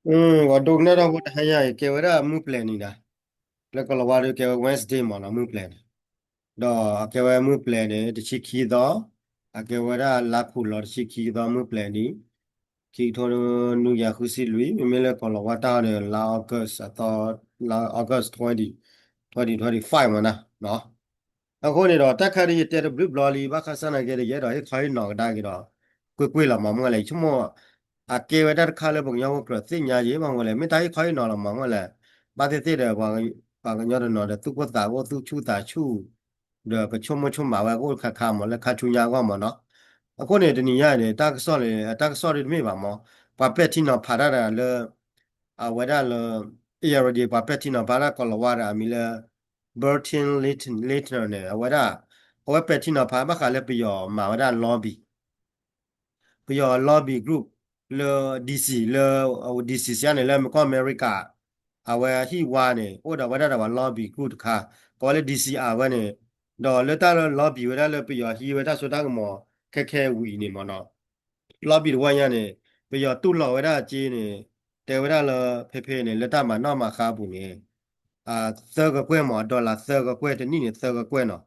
ပှၤဒိကနၣ်တၢ်ဖိတဟါညါအံၤ ကဲဝဲဒၣ်မုၢ်ပျဲၤနံၤနၤ, လၢကိၤလၤဝါဒီးကဲဝဲ Wednesday မ့ၢ်နီၤ မုၢ်ပျဲၤန့ၣ်, ဒီးအကဲဝဲမုၢ်ပျဲၤန့ၣ် တဆံခံသီ, အကဲဝဲဒၣ်လါခူၣ်လီၤတဆံခံသီ မုၢ်ပျဲၤနံၤ, ခံကထိနွံကယၤဃုဆံလွံၢ်, မ့မ့ၢ်လၢကိၤလၤဝါတၢ်အီၤဒီး လါ August အသီ, လါ August twenty, twenty twenty-five မ့ၢ်နီၤ. အဃိန့ၣ်ဒီး တၢ်ခါဒ်ယတဲတဘျုးဘျီလံ ဘၣ်ဃးစၢ်နာ်က့ဒီး ယအဲၣ်ဒိးဟ့ၣ်ခီဟ့ၣ်နီၤကဒါက့ၤဒီး ကွ့ၢ်ကွ့ၢ်လီၤမး မ့ၢ်လဲၣ် ယဆိကမိၣ် အကဲဝဲတၢ်တခါလၢပကညီဖိကြၢးသ့ၣ်ညါယံၤ မ့ၢ်ဝဲလဲၣ် မ့ၢ်တၢ်ဟ့ၣ်ခီဟ့ၣ်နီၤလီၤမး မ့ၢ်လဲၣ်, ဘၣ်သ့ၣ်သ့ၣ်ဒီး ပှၤကညီတနီၤဒီး သူၣ်ကိၢ်သးဂီၢ် သူၣ်ဆူၣ်သးဆူၣ် ဒီးကဆိကမိၣ်ဆိကမးဝဲကအိၣ်တခါခါမး လၢခါဆူညါအဂီၢ်မးနီၤ. အဃိန့ၣ် တနံၤညါန့ၣ် တၢ်ကစီၣ်န့ၣ် တၢ်ကစီၣ်ဒ်တမ့ၢ်ဘၣ်မး ပှၤပဲာ်ထံနီၤဖးတၢ်ဒီးလၢ အဝဲဒၣ်လၢ အံၤရဒံး ပှၤပဲာ်ထံနီၤဖးတၢ်ကိၤလၤဝါဒီးအမံၤလၢ Bertil Lintner န့ၣ် အဝဲဒၣ် အဝဲပဲာ်ထံနီၤဖးဘၣ်ဃးလၢပယီၤမၤဝဲဒၣ် lobby ပယီၤ lobby group လၢ D C လၢ D C စံးန့ၣ် လၢကီၢ်အမဲရကၤ အဝဲဟံၣ်ဝါန့ၣ် အိၣ်ဒီးဝဲဒၣ်ဒီးပှၤ lobby group တခါ ကိးဝဲလၢ D C R ဝဲန့ၣ် ဒီးလၢတၢ်လၢ lobby ဝဲဒၣ်လၢပယီၤဟံးဝဲတၢ်စိတၢ်ကမီၤ ခဲခဲဝံၤန့ၣ်မးနီၤ lobby တဝီညါန့ၣ် ပယီၤတူၢ်လိာ်ဝဲဒၣ်အစ့န့ၣ် တဲဝဲဒၣ်လၢဖဲဖဲန့ၣ် လၢတၢ်မၤနီၣ်မၤဃါအပူၤန့ၣ် သၢကကွဲၢ်မး dollar သၢကကွဲၢ် တနံၣ်န့ၣ် သၢကကွဲၢ်နီၤ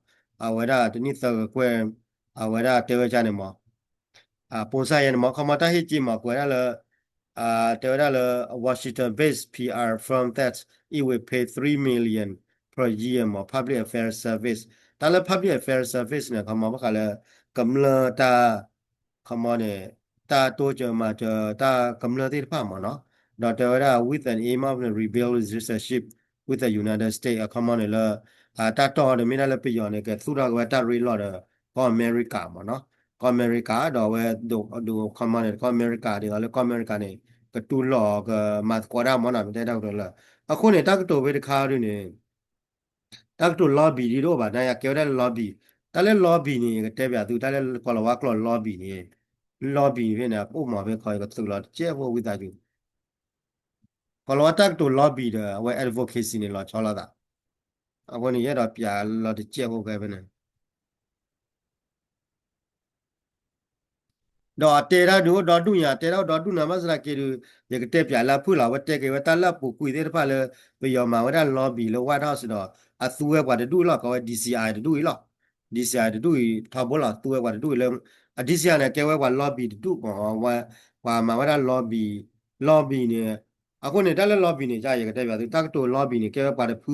အဝဲဒၣ်တနံၣ်သၢကကွဲၢ် အဝဲဒၣ်တဲဝဲဒ်န့ၣ်မး ပိစၢ်ယဲန့ၣ်မး ခီမီတၢ်ဟ့ၣ်စ့မး ကွဲးဒၣ်လၢ တဲဝဲဒၣ်လၢ Washington based P R firm that it will pay three million per year မး Public Affairs Service တၢ်လၢ Public Affairs Service န့ၣ် ခီမီဘၣ်ဃးလၢ ကမျၢၢ်တၢ် ခီမီန့ၣ် တၢ်တိစၢၤမၤစၢၤတၢ်ကမျၢၢ်သ့ၣ်တဖၣ်မးနီၤ ဒီးတဲဝဲဒၣ် with an aim of rebuild relationship with the United States အခီမီန့ၣ်လၢ တၢ်တီၢ်အီၤဒီးမ့ၢ်ဒၣ်လၢပယီၤန့ၣ် ကသူၣ်ထီၣ်က့ၤဝဲတၢ်ရ့လိာ်ဒီး ကီၢ်အမဲရကၤမးနီၤ ကီၢ်အမဲရကၤ ဒီးအဝဲဒိးခီမီန့ၣ် ကီၢ်အမဲရကၤဒ်သိးလၢကီၢ်အမဲရကၤန့ၣ် ကတူၢ်လိာ်ကမၤသကိးတၢ်မးနီၤ ပတဲတၢ်ကတိၤလၢ အဃိန့ၣ် တၢ်ကတိၤဖဲတခါဒ်န့ၣ် တၢ်ကတိၤ lobby ဒ်တအိၣ်ဘၣ် နကဲဝဲဒၣ်လၢ lobby တၢ်လၢ lobby န့ၣ် ယကတဲပၠးသု တၢ်လၢကိၤလၤဝါကျိာ် lobby န့ၣ် lobby ဖဲန့ၣ် အိၣ်မးဖဲခီ ယကသုးလီၤတကဲးဖိဝံသးစူၤ ကိၤလၤဝါတၢ်ကတိၤ lobby ဒီး အဝဲ advocacy န့ၣ် လီၤဆီလိာ်သး အဃိန့ၣ် ယအဲၣ်ဒိးပၠးလီၤတကဲးဖိဖဲဖဲန့ၣ် ဒီးအတဲတၢ်ဒုးအိၣ်ဒီဒူၣ်ညါ အတဲတၢ်အိၣ်ဒီဒူၣ်နၤ ဘၣ်ဆၣ်သနာ်က့ဒုး ယကတဲပၠးလၢအဖုၣ်လီၤ အဝဲတဲက့ၤဝဲတၢ်လၢအပူၤကွံာ်သ့ၣ်တဖၣ်လၢ ပယီၤမၤဝဲဒၣ် lobby လၢ White House ဒီး အသူဝဲပှၤတဒူၣ်အံၤလီၤ ကိးဝဲ D C I တဒူၣ်အံၤလီၤ D C I တဒူၣ်အံၤထီဘိလီၤ သူဝဲပှၤတဒူၣ်အံၤလၢ အ D C I န့ၣ် ကဲဝဲပှၤ lobby တဒူၣ်မး ပှၤမၤဝဲဒၣ် lobby lobby န့ၣ် အဃိန့ၣ် တၢ်လၢ lobby န့ၣ် ယကတဲပၠးသု တၢ်ကတိၤ lobby န့ၣ် ကဲဝဲပှၤတဖု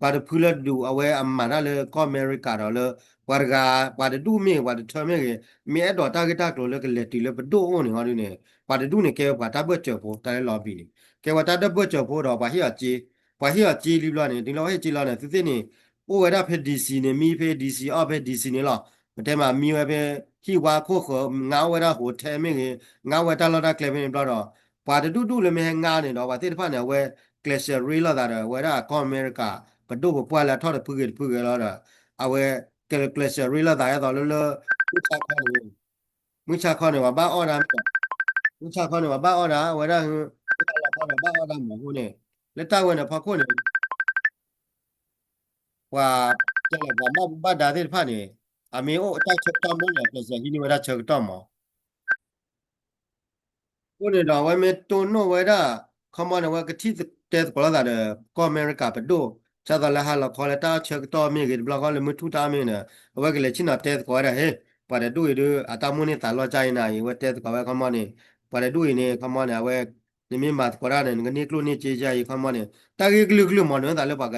ပှၤတဖုလၢဒုးအဝဲအမၤတၢ်လၢကီၢ်အမဲရကၤဒီးလၢ ပှၤတဂၤ ပှၤတဒူၣ်မ့ၢ်ဂ့ၤ ပှၤတထၢမ့ၢ်ဂ့ၤ မ့ၢ်အဲၣ်ဒိးတၢ်ဂ့ၢ်တၢ်ကျိၤလၢကလဲၤတုၤလၢပဒိၣ်အအိၣ်န့ၣ်ဟီဒ်န့ၣ် ပှၤတဒူၣ်န့ၣ် ကဲဝဲပှၤတၢ်ဘၢၣ်စၢၤဖိ တၢ်လၢ lobby န့ၣ် ကဲဝဲတၢ်ဒၢၣ်ဘၢၣ်စၢၤဖိဒီးပှၤဟ့ၣ်အီၤစ့ ပှၤဟ့ၣ်အီၤစ့လံဘျီန့ၣ် တုၤလၢပှၤဟ့ၣ်စ့လီၤန့ၣ် သုသ့ၣ်န့ၣ် အိၣ်ဝဲဒၣ်ဖဲ D C န့ၣ် မံဖဲ D C အီၣ်ဖဲ D C န့ၣ်လီၤ ပတဲမးမံဝဲဖဲ ဟံၣ်ဝါခိၣ်ဃၢၤ ငါအိၣ်ဝဲဒၣ် hotel မ့ၢ်ဂ့ၤ ငါအိၣ်ဝဲတၢ်လီၢ်တၢ်ကျဲဖဲန့ၣ်ဘျီဒီး ပှၤတဒူၣ်ဒူၣ်လၢမ့ၢ်ဟဲငါန့ၣ်ဒီး ပှၤသ့ၣ်တဖၣ်န့ၣ် အဝဲကျဲးစၢးရ့လိာ်သးဒီး အဝဲဒၣ်ကီၢ်အမဲရကၤ ပဒိၣ်ပပှၢ်လၢအထီၣ်တဖုဂ့ၤတဖုဂ့ၤလီၤဒီး အဝဲကျဲးစၢးရ့လိာ်သးဒ်သိးလၢလၢ မုၢ်ဆါခီန့ၣ် မုၢ်ဆါခီန့ၣ် ပှၤဘၣ်အီၣ်ဒၣ် မုၢ်ဆါခီန့ၣ် ပှၤဘၣ်အီၣ်ဒၣ် အဝဲဒၣ် မုၢ်ဆါခီန့ၣ် ပှၤဘၣ်အီၣ်ဒၣ်မးအဃိန့ၣ် လၢတၢ်ဝဲန့ၣ်ဖီခိၣ်န့ၣ် ပှၤ ကဲလၢပှၤဘၣ်မူဘၣ်ဒါသ့ၣ်တဖၣ်န့ၣ် အမ့ၢ်အိၣ်တၢ်ဆၢကတီၢ်မ့ၢ်န့ၣ် ကျဲးစၢးဟံးန့ၢ်ဝဲဒၣ်ဆၢကတီၢ်မး အဃိန့ၣ်ဒီး အဝဲမ့ၢ်တိၢ်နီၣ်ဝဲဒၣ် ခီမီန့ၣ် အဝဲကထံၣ်တဲသကိးလိာ်သးဒီး ကီၢ်အမဲရကၤပဒိၣ် ဒ်သိးလၢဟါလီၤခီလၢတၢ်ဆၢကတီၢ်မ့ၢ်ဂ့ၤ တဘျီဃီလၢမုၢ်ထူၣ်တၢ်မ့ၢ်န့ၣ် အဝဲကလဲၤဆ့ၣ်နီၤတဲသကိးဝဲဒၣ် ဟ့ၣ် ပှၤတဒူၣ်အံၤဒုး အတၢ်မိၣ်န့ၢ်သးလီၢ်ကၢ်အံၤနၤအံၤ အဝဲတဲသကိးဝဲခီမီန့ၣ် ပှၤတဒူၣ်အံၤန့ၣ် ခီမီန့ၣ် အဝဲ နမ့ၢ်မၤသကိးတၢ်န့ၣ် နကန့ၢ်ကျိၣ်န့ၢ်စ့ကၢ်အံၤခီမီန့ၣ် တၢ်ဂ့ၢ်ကလုာ်ကလုာ်မးန့ၣ် သးလၢ ပှၤက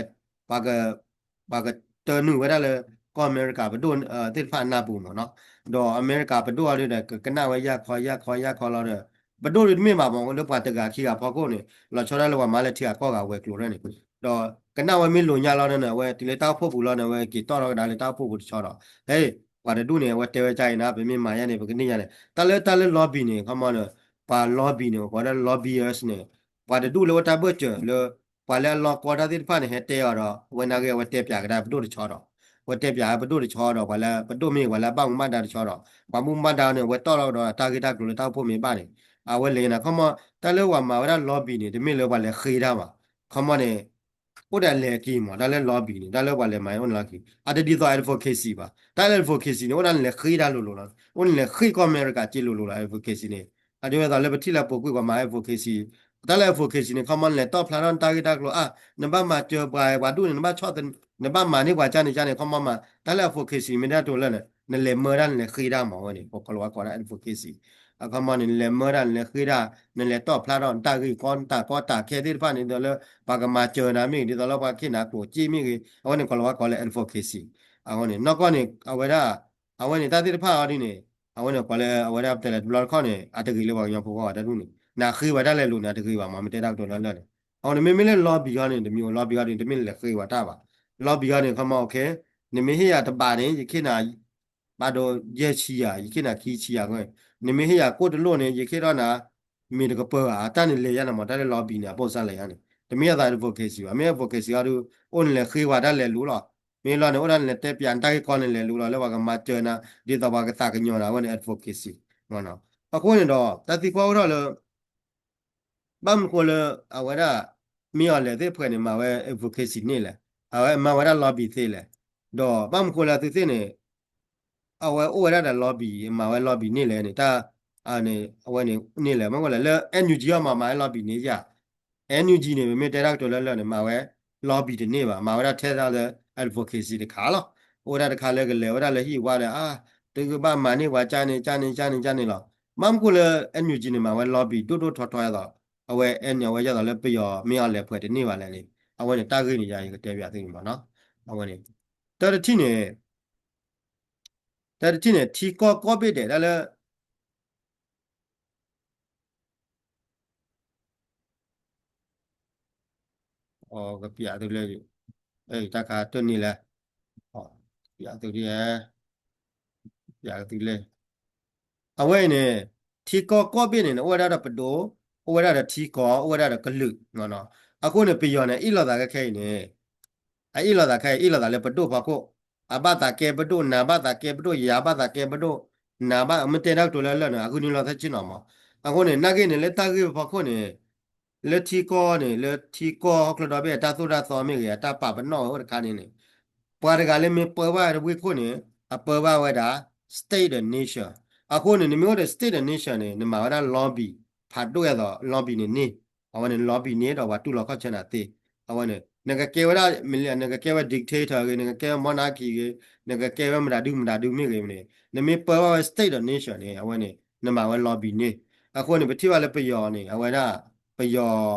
ပှၤကတၢနုာ်ဝဲဒၣ်လၢ ကီၢ်အမဲရကၤပဒိၣ်သ့ၣ်တဖၣ်အနၢ်ပူၤမးနီၤ, ဒီးအမဲရကၤပဒိၣ်အီၤဒုးဒီး ကကနၣ်ဝဲယၢ်ခီယၢ်ခီယၢ်ခီလီၤဒီး ပဒိၣ်ဒုးတမ့ၢ်ဘၣ်မး လၢပှၤတဂၤခံဂၤဖီခိၣ်န့ၣ် လီၤဆီဒၣ်လၢပှၤမၤလၢထံဂၤကီၢ်ဂၤဝဲၤကျိၤန့ၣ်, ဒီးကနၣ်ဝဲမ့ၢ်လိာ်ညါလီၤန့ၣ် အဝဲတုၤလၢတၢ်အိၣ်ဖှိၣ်ပူၤလီၤန့ၣ် အဝဲက့ၤတီၣ်ထီၣ်ကဒါလၢတၢ်အိၣ်ဖှိၣ်ပူၤတဆီဒီး ဟဲ ပှၤတဒူၣ်န့ၣ် အဝဲတဲဝဲဒ်အံၤနၤ ပမ့ၢ်မၤယါန့ၣ် ပကန့ၢ်ယါန့ၣ် တၢ်လၢတၢ်လၢ lobby န့ၣ် ခီမီန့ၣ် ပှၤ lobby န့ၣ် ပှၤဝဲဒၣ် lobbyist န့ၣ် ပှၤတဒူၣ်လၢဝဲတၢ်ဘၢၣ်စၢၤလၢ ပှၤလၢအလီၢ်ကီတၢ်သ့ၣ်တဖၣ်န့ၣ် ဟဲတဲအီၤဒီး အဝဲနာ်ဂ့ၤ အဝဲတဲပၠးကဒါပဒိၣ်တဆီဒီး အဝဲတဲပၠးပဒိၣ်တဆီဒီး ပှၤလၢပဒိၣ်မ့ၢ်ဂ့ၤ ပှၤလၢအဘၣ်မူဘၣ်ဒါတဆီဒီး ပှၤမူဘၣ်ဒါန့ၣ် အဝဲတီၣ်ထီၣ်ကဒီးတၢ်ဂ့ၢ်တၢ်ကျိၤလၢတၢ်အိၣ်ဖှိၣ်မ့ၢ်ဘၣ်န့ၣ် အဝဲလဲၤနၤ ခီမီ တၢ်လၢပှၤမၤဝဲဒၣ် lobby န့ၣ် တမ့ၢ်လၢပှၤလဲၤဃ့တၢ်ဘၣ်, ခီမီန့ၣ် အိၣ်ဒီးအလဲၤအက့ၤမး တၢ်လၢ lobby န့ၣ် တၢ်လၢပှၤလဲၤမၤအိၣ်န့ၣ်လီၤက့ၤ အတဒ်သိး advocacy ဘၣ်, တၢ်လၢ advocacy န့ၣ် အိၣ်ဒၣ်န့ၣ်လဲၤဃ့တၢ်လိၤလိၤလီၤ, အိၣ်န့ၣ်လဲၤဃ့ကီၢ်အမဲရကၤက့လိၤလိၤလီၤ advocacy န့ၣ်, အဒ်သိးလၢပထံၣ်လၢပူၤကွံာ်ပှၤမၤ advocacy တၢ်လၢ advocacy န့ၣ် ခီမီ နလဲၤတီၣ်ဖျါထီၣ်နတၢ်ဂ့ၢ်တၢ်ကျိၤ အါ နဘၣ်မၤစၢၤပှၤ ပှၤဒူၣ်န့ၣ် နဘၣ်ဆီၣ်သ နဘၣ်မၤန့ၢ်ပှၤကၢန့ၣ်ကၢန့ၣ် ခီမီမး တၢ်လၢ advocacy မ့ၢ်ဒၣ်တိၤလၢန့ၣ် နလဲၤမၢဒၣ် နလဲၤဃ့ဒၣ်မးဝဲန့ၣ် ပကိးလီၤဝဲကိးဒၣ် advocacy အခီမီန့ၣ် နလဲၤမၢဒၣ် နလဲၤဃ့ဒၣ် နလဲၤတီၣ်ဖျါထီၣ်နတၢ်ဂ့ၢ်ကီ နတၢ်ကီတၢ်ခဲသ့ၣ်တဖၣ်န့ၣ် ဒ်သိးလၢ ပှၤကမၤစၢၤနၤမ့ၢ်ဂ့ၤ ဒ်သိးလၢပှၤကဟ့ၣ်နၤကျိၣ်စ့မ့ၢ်ဂ့ၤ အဝဲန့ၣ်ကိးလီၤဝဲကိးလၢ advocacy အဃိန့ၣ် နီၢ်ကီၢ်န့ၣ် အဝဲဒၣ် အဝဲန့ၣ်တၢ်သ့ၣ်တဖၣ်အီၤဒ်န့ၣ် အဝဲန့ၣ်ကိးလၢအဝဲဒၣ်ပတဲလဲၤတဘျီတခီၣ်န့ၣ် အတဂ့ၤလၢပှၤကညီဖိဂီၢ်ဘၣ်တၢ်ဒ်န့ၣ် နဃ့ဝဲတၢ်လဲၤလိာ်န့ၣ် အတဂ့ၤဘၣ်မး မ့ၢ်တဲတၢ်ကတိၤလၢလၢာ်န့ၣ် အဃိန့ၣ် မ့မ့ၢ်လၢ lobby အီၤန့ၣ် တမံၤအိၣ် lobby အီၤန့ၣ် တမ့ၢ်လဲၤဃ့ဝဲတၢ်ဘၣ် lobby အီၤန့ၣ် ခီမီ okay နမ့ၢ်ဟ့ၣ်ယၤတဘးန့ၣ် ယခ့ၣ်နၤ ဘၣ်ဒိယဲၢ်ဆံယၤ ယခ့ၣ်နၤခံဆံယၤအဃိ နမ့ၢ်ဟ့ၣ်ယၤကိၣ်တလိၣ်န့ၣ် ယခ့ၣ်ထီၣ်နၤ မ့ၢ်တကပၢၢ်ဘၣ် တၢ်န့ၣ်လဲၤယါန့ၣ်မး တၢ်လၢ lobby န့ၣ် အပိၣ်စၢ်လဲၤယါန့ၣ် တမ့ၢ်အသး advocacy ဘၣ် မ့ၢ် advocacy အီၤဒုး အိၣ်နလဲၤဃ့ဝဲတၢ်လဲၤလိာ်လီၤ မ့ၢ်လီၤန့ၣ် အိၣ်ဒၣ်နလဲၤတဲပၠးနတၢ်ဂ့ၢ်ကီနလဲၤလိာ်လီၤ လၢပှၤကမၤစၢၤနၤ ဒ်သိးပှၤကသးကညီၤနၤ အဝဲန့ၣ် advocacy အဃိန့ၣ်ဒီး တၢ်သံကွၢ်အိၣ်ထီၣ်လၢ ဘၣ်မနုၤဃိလၢ အဝဲဒၣ် မ့ၢ်အီၤလဲၤသ့ၣ်ဖှဲးန့ၣ် မၤဝဲ advocacy န့ၣ်လဲၣ်, အဝဲမၤဝဲဒၣ် lobby သ့လဲၣ်, ဒီးဘၣ်မနုၤဃိလၢသုသ့ၣ်န့ၣ် အဝဲအိၣ်ဝဲဒၣ်ဒီး lobby မၤဝဲ lobby န့ၣ်လဲၣ်န့ၣ် တၢ် အဝဲန့ၣ်န့ၣ်လဲၣ် မ့ၢ်ဝဲလဲၣ် လၢ NUG အီၤမး မၤဝဲ lobby န့ၣ်ယါ NUG န့ၣ် ပမ့ၢ်တဲတၢ်ကတိၤလၢလၢာ်န့ၣ် မၤဝဲ lobby တန့ၢ်ဘၣ်, မၤဝဲဒၣ်ထဲဒၣ်လၢ advocacy တခါလီၤ. အိၣ်ဝဲဒၣ်တခါလၢကလဲၤဝဲဒၣ်လၢဟံၣ်ဝါဒီး အါ သုကဘၣ်မၤန့ၢ်ပှၤကၢန့ၣ် ကၢန့ၣ် ကၢန့ၣ် ကၢန့ၣ်လီၤ. ဘၣ်မနုၤဃိလၢ NUG န့ၣ် မၤဝဲ lobby ဒိၣ်ဒိၣ်ထီထီအသိး အဝဲအဲၣ်န့ၣ် အဝဲယဲသိးလၢပယီၤမ့ၢ်အီၤလဲၤဖှဲးတန့ၢ်ဘၣ်လဲၣ်န့ၣ် အဝဲန့ၣ်တၢ်ဂ့ၢ်န့ၣ်ယါ ယကတဲပၠးသုန့ၣ်မးနီၤ. အဝဲန့ၣ် တၢ်တထံၣ်န့ၣ် တၢ်တထံၣ်န့ၣ် ထံကီၢ်ကီၢ်ဘ့ၣ်ဒဲးဒၣ်လၢ အကပၠးသုလၢ တၢ်ခါတၢၢ်န့ၣ်လဲၣ်, ပၠးသုလၢ ပၠးသုလၢ အဝဲအံၤန့ၣ် ထံကီၢ်ကီၢ်ဘ့ၣ်န့ၣ် အိၣ်ဝဲဒၣ်ဒီးပဒိၣ်, အိၣ်ဝဲဒၣ်ဒီးထံကီၢ်, အိၣ်ဝဲဒၣ်ဒီးကလုာ်, အဃိန့ၣ် ပယီၤန့ၣ် အ့ၣ်လိာ်သးခဲခဲအံၤန့ၣ် အအ့ၣ်လိာ်သးခဲအံၤ အ့ၣ်လိာ်သးလၢပဒိၣ်ဖီခိၣ်, အဘၣ်သးကဲပဒိၣ်, နၤဘၣ်သးကဲပဒိၣ်, ယၤဘၣ်သးကဲပဒိၣ်, နၤဘၣ်မ့ၢ်တဲတၢ်ကတိၤလၢလၢာ်န့ၣ် အဂုာ်န့ၢ်လီၤသၢဆ့ၣ်နီၤမး. အဃိန့ၣ် နာ်က့န့ၣ် လၢတၢ်ဂ့ၢ်ဖီခိၣ်န့ၣ် လၢထံကီၢ်န့ၣ် လၢထံကီၢ်ဟီၣ်ခိၣ်ဒီဘ့ၣ် အတၢ်သိၣ်တၢ်သီမ့ၢ်ဂ့ၤ အတၢ်ပာ်ပနီၣ်ဝဲအိၣ်တခါန့ၣ်န့ၣ် ပှၤတဂၤလၢမ့ၢ်ပၢဘၣ်ဝဲဝ့ၢ်ခိၣ်န့ၣ် အပၢဘၣ်ဝဲဒၣ် state ဒီး nation. အဃိန့ၣ် နမ့ၢ်အိၣ်ဒီး state ဒီး nation န့ၣ် နမၤဝဲဒၣ် lobby ဖးဒိၣ်အသိး lobby န့ၣ်န့ၢ်, အဝဲန့ၣ် lobby န့ၢ်ဒီးပှၤတူၢ်လိာ်ခီၣ်ဆၢနၤသ့. အဝဲန့ၣ် နကကဲဝဲဒၣ် နကကဲဝဲ dictator ဂ့ၤ, နကကဲဝဲ monarchy ဂ့ၤ, နကကဲဝဲမတၤဒုမတၤဒုမ့ၢ်ဂ့ၤန့ၣ် နမ့ၢ်ပၢဘၣ်ဝဲ state ဒီး nation န့ၣ် အဝဲန့ၣ် နမၤဝဲ lobby န့ၢ်. အဃိန့ၣ် ပထံၣ်ဘၣ်လၢပယီၤန့ၣ် အဝဲဒၣ် ပယီၤ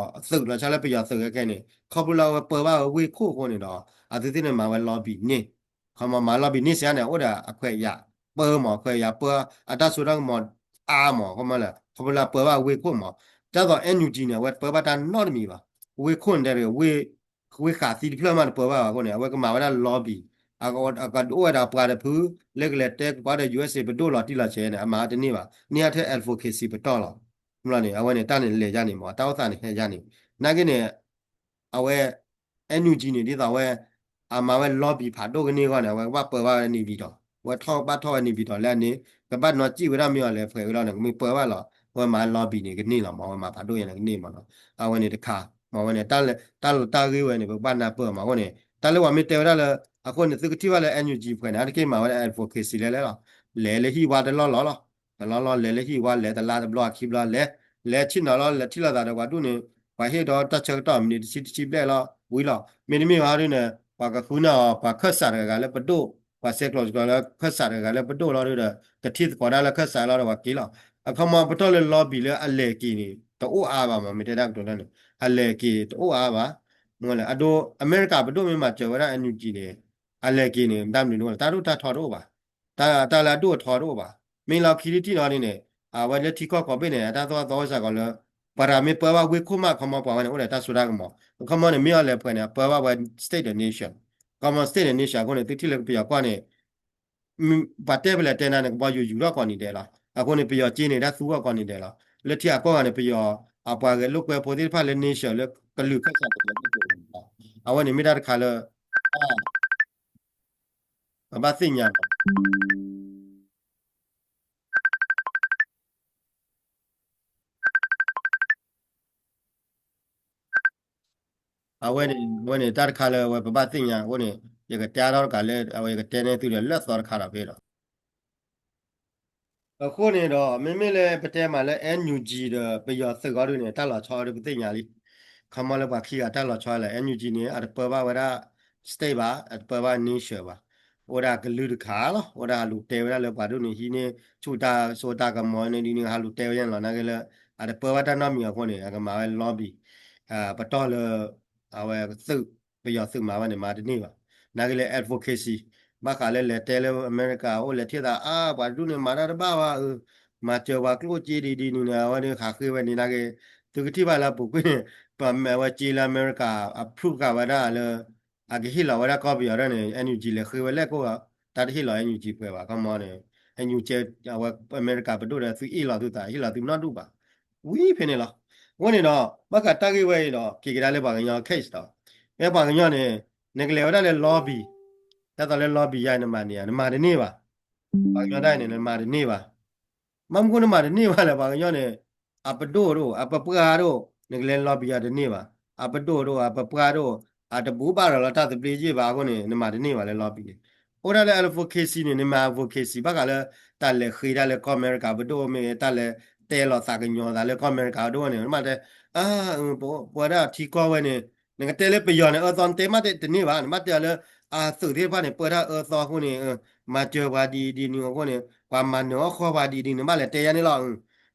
သုးလီၤဆီလၢပယီၤသုးခဲခဲန့ၣ် ခီဖျိလၢအဝဲပၢဘၣ်ဝဲဝ့ၢ်ခိၣ်အဃိန့ၣ်ဒီး အသုသ့ၣ်န့ၣ်မၤဝဲ lobby န့ၢ်, ခီမီမၤ lobby န့ၢ်စ့ၢ်န့ၣ် အိၣ်ဒီးအခွဲးယာ်ပၢမး, ခွဲးယာ်ပၢ အတၢ်စိတၢ်ကမီၤအါမး, ခီမီလၢ ခီဖျိလၢအပၢဘၣ်ဝ့ၢ်ခိၣ်မး. ဒ်သိး NUG န့ၣ် အဝဲတပၢဘၣ်တၢ်နီတမံၤဘၣ်. ဝ့ၢ်ခိၣ်န့ၣ်တဲ ဝ့ၢ်ဃးသံတဖျၢၣ်မးတပၢဘၣ်ဘၣ်အဃိန့ၣ် အဝဲကမၤဝဲဒၣ် lobby အကအိၣ်ဝဲဒၣ်ပှၤတဖု လၢကလဲၤတဲကပှၤဒီး USA ပဒိၣ်လီၤတံၢ်လီၤဆဲးန့ၣ် အမၤတန့ၢ်ဘၣ်, န့ၢ်အထဲ advocacy ပတီၢ်လီၤ. မ့ၢ်လီၤန့ၣ် အဝဲန့ၣ်တၢ်န့ၣ်လဲၤယါန့ၣ်မး တၢ်အိၣ်သးန့ၣ်ဟဲယါန့ၣ် နာ်က့န့ၣ် အဝဲ NUG န့ၣ် ဒ်သိးအဝဲ အမၤဝဲ lobby ဖးဒိၣ်ကန့ၢ်အဂီၢ်န့ၣ် အဝဲကဘၣ်ပၢဘၣ်ဝဲ နေပြည်တော်, အဝဲထီၣ်ဘၣ်ထီၣ်ဝဲ နေပြည်တော် လၢအန့ၣ် ကဘၣ်နီၣ်စံၣ်ဝဲဒၣ်မ့ၢ်အီၤလဲၤဖှဲးဝဲလီၤန့ၣ် ကမ့ၢ်ပၢဘၣ်လီၤ. အဝဲမၤ lobby န့ၣ်ကန့ၢ်လီၤမး, အဝဲမၤဖးဒိၣ်ယါန့ၣ်ကန့ၢ်မးနီၤ. အဝဲန့ၣ်တခါ မ့ၢ်ဝဲန့ၣ် တၢ်လၢတၢ်ဂ့ၢ်ဝဲန့ၣ် ပကဘၣ်နၢ်ပၢၢ်မး. အဃိန့ၣ် တၢ်လၢပှၤမ့ၢ်တဲဝဲဒၣ်လၢ အဃိန့ၣ် သုကထံၣ်ဘၣ်လၢ NUG ဖှဲးန့ၣ် အါတက့ၢ်မၤဝဲဒၣ် advocacy လဲၣ်လဲၣ်လီၤ. လဲၤလၢဟံၣ်ဝါတလီၢ်လီၢ်လီၤ. တလီၢ်လီၢ် လဲၤလၢဟံၣ်ဝါ လဲၤတလါတဘျီခံဘျီလဲၤ, လဲၤဆ့ၣ်နီၤလီၤ လဲၤထံၣ်လိာ်သးဒီးပှၤဒူၣ်န့ၣ် ပှၤဟ့ၣ်ဒီးတၢ်ဆၢကတီၢ်မံးနံးတဆံတဆံဘျဲၣ်လီၤ ဝံၤလီၤ. မ့တမ့ၢ်ဘၣ်ဒ်န့ၣ် ပှၤကဃုန့ၢ်အီၤ ပှၤခၢၣ်စးတဂၤဂၤလၢပဒိၣ်, ပှၤဆဲးကျိးစ့ၢ်ကီးလၢခၢၣ်စးတဂၤဂၤလၢပဒိၣ်လီၤဒီး ကထံၣ်သကိးဒၣ်လၢခၢၣ်စးလီၤဒီးပှၤက့ၤလီၤ. အခီမီပတီၢ်လၢ lobby လၢအလဲၤက့ၤန့ၣ် တအိၣ်အါဘၣ်မး မ့ၢ်တဲဒၣ်ကတိၤလၢန့ၣ် အလဲၤက့ၤတအိၣ်အါဘၣ်. မ့ၢ်လဲၣ် အဒိ အမဲရကၤပဒိၣ်မ့ၢ်မၤစၢၤဝဲဒၣ် NUG န့ၣ် အလဲၤက့ၤန့ၣ် တၢ်မနုၤတအိၣ် တၢ်ဒိၣ်တၢ်ထီတအိၣ်ဘၣ်. တၢ် တၢ်လၢအဒိၣ်အထီတအိၣ်ဘၣ်. မ့ၢ်လီၤခံထံၣ်တထံၣ်နီၤဒ်န့ၣ် အဝဲလၢထံကီၢ်ကိးဘ့ၣ်န့ၣ် အတၢ်သိၣ်တၢ်သီအိၣ်စ့ၢ်ကီးလၢ ပှၤတဂၤမ့ၢ်ပၢဘၣ်ဝ့ၢ်ခိၣ်မး အခီမီပှၤဝဲန့ၣ် အိၣ်ဒီးတၢ်စိတၢ်ကမီၤ. အခီမီန့ၣ် မ့ၢ်အီၤလဲၤဖှဲးန့ၣ် အပၢဘၣ်ဝဲ state ဒီး nation. အခီမီ state ဒီး nation အဃိန့ၣ် သုထံၣ်လၢပယီၤကွၢ်န့ၣ် ပှၤတဲဖဲလဲၣ်တဲနၤန့ၣ် ကဘီယူၤယူၤထီၣ်ကိးနံၤဒဲးလီၤ. အဃိန့ၣ် ပယီၤက့န့ၣ် တၢ်သူအီၤကိးနံၤဒဲးလီၤ. လၢထံအကီၢ်ဂၤန့ၣ် ပယီၤ အပှၤဂဲၤလိာ်ကွဲဖိသ့ၣ်တဖၣ်လၢ nation လၢကလုာ်ခၢၣ်စးတဂၤန့ၣ် အဝဲန့ၣ်မ့ၢ်တၢ်တခါလၢ ပဘၣ်သ့ၣ်ညါဘၣ်. အဝဲန့ၣ် အဝဲန့ၣ် တၢ်တခါလၢအဝဲပဘၣ်သ့ၣ်ညါ အဃိန့ၣ် ယကတဲထီၣ်တကးလၢ အဝဲယကတဲန့ၢ်သုဒီးလၢသီတခါဒီးဖဲဒီး အဃိန့ၣ်ဒီး မ့မ့ၢ်လၢပတဲမးလၢ NUG ဒီးပယီၤသုးအီၤဒုန့ၣ် တၢ်လီၤဆီအီၤဒုပသ့ၣ်ညါလံ. ခီမီလၢပှၤခံဂၤတၢ်လီၤဆီလၢ NUG န့ၣ် အတပၢဘၣ်ဝဲဒၣ် state ဘၣ်, အတပၢဘၣ် nation ဘၣ်. အိၣ်ဒၣ်ကလုၢ်တခါလီၤ. အိၣ်ဒၣ်ဟးလူၤတဲဝဲဒၣ်လၢပှၤဒုန့ၣ် ဟံးန့ၢ်ဆူၣ်တၢ်စိတၢ်ကမီၤန့ၣ်ဒ်န့ၣ် ဟးလူၤတဲဝဲညါလီၤ. နာ်က့လၢ အတပၢဘၣ်တၢ်နီတမံၤအဃိန့ၣ် အကမၤဝဲ lobby ပတီၢ်လၢ အဝဲသုး ပယီၤသုးမၤဝဲန့ၣ် မၤတန့ၢ်ဘၣ်. နာ်က့လၢ advocacy ဘၣ်ဃးလၢလဲၤတဲလၢအမဲရကၤ အိၣ်လဲၤထံၣ်သး အါ ပှၤတဒူၣ်န့ၣ်မၤတၢ်တဘၣ်ဘၣ်, မၤစၢၤပှၤကျိၣ်စ့ဒ်ဒ်န့ၣ်န့ၣ် အဝဲဒၣ်ဟးဃ့ဝဲန့ၣ် နာ်က့ သုကထံၣ်ဘၣ်လၢအပူၤကွံာ်န့ၣ် ပဝဲစ့လၢအမဲရကၤ approve ဃာ်ဝဲဒၣ်လၢ အကဟ့ၣ်လီၤဝဲဒၣ်ကီၢ်ပယီၤဒၣ်န့ၣ် NUG လဲၤဃ့ဝဲလဲၣ်ကိၢ်ဂီၤ တၢ်တဟ့ၣ်လီၤ NUG ပှဲၤဘၣ် ခီမီန့ၣ် NUG အဝဲအမဲရကၤပဒိၣ်ဒီးသုဟ့ၣ်လီၤသုသး ဟ့ၣ်လီၤသုနီၢ်ဒူၣ်ဘၣ် ဝံၤဖဲန့ၣ်လီၤ. အဃိန့ၣ်ဒီး ဘၣ်ဃးတၢ်ဂ့ၢ်ဝဲအံၤဒီး က့ၤကဒါလၢပှၤကညီ case ဒီး မ့ၢ်ပှၤကညီန့ၣ် နကလဲၤဝဲဒၣ်လၢ lobby တၢ်သိးလၢ lobby ယါနမၤန့ၢ်ဧါ နမၤတန့ၢ်ဘၣ်. ပှၤကညီတၢ်အံၤန့ၣ် နမၤတန့ၢ်ဘၣ်. ဘၣ်မနုၤဃိနမၤတန့ၢ်ဘၣ်လဲၣ် ပှၤကညီန့ၣ် အပဒိၣ်တအိၣ် အပပှၢ်တအိၣ် နကလဲၤ lobby ယါတန့ၢ်ဘၣ်. အပဒိၣ်တအိၣ် အပပှၢ်တအိၣ် အတဘူၣ်ဘၣ်ရၤလီၤတၢ်သဘျ့ယ့ၢ်ဘၣ်အဃိန့ၣ် နမၤတန့ၢ်ဘၣ်လၢ lobby န့ၣ်. အိၣ်ဒၣ်လၢ advocacy န့ၣ် နမၤ advocacy ဘၣ်ဃးလၢ တၢ်လဲၤဃ့တၢ်လၢကီၢ်အမဲရကၤပဒိၣ်မ့ၢ်ဂ့ၤ တၢ်လဲၤတဲလီၤသးကညီၤသးလၢကီၢ်အမဲရကၤပဒိၣ်န့ၣ် နမၤတဲ အ ပဝဲဒၣ်ထံကီၢ်ဝဲန့ၣ် နကတဲလၢပယီၤန့ၣ် အၢသီနတဲမးတန့ၢ်ဘၣ် နဘၣ်တဲအီၤလၢ အသုးသ့ၣ်တဖၣ်န့ၣ် ပၢတၢ်အၢသီအဃိန့ၣ် မၤစၢၤပှၤဒ်ဒ်န့ၣ်အဃိန့ၣ် ပှၤမၤနၢၤအီၣ်ဃီပှၤဒ်ဒ်န့ၣ် ဘၣ်လဲၤတဲယါန့ၣ်လီၤ.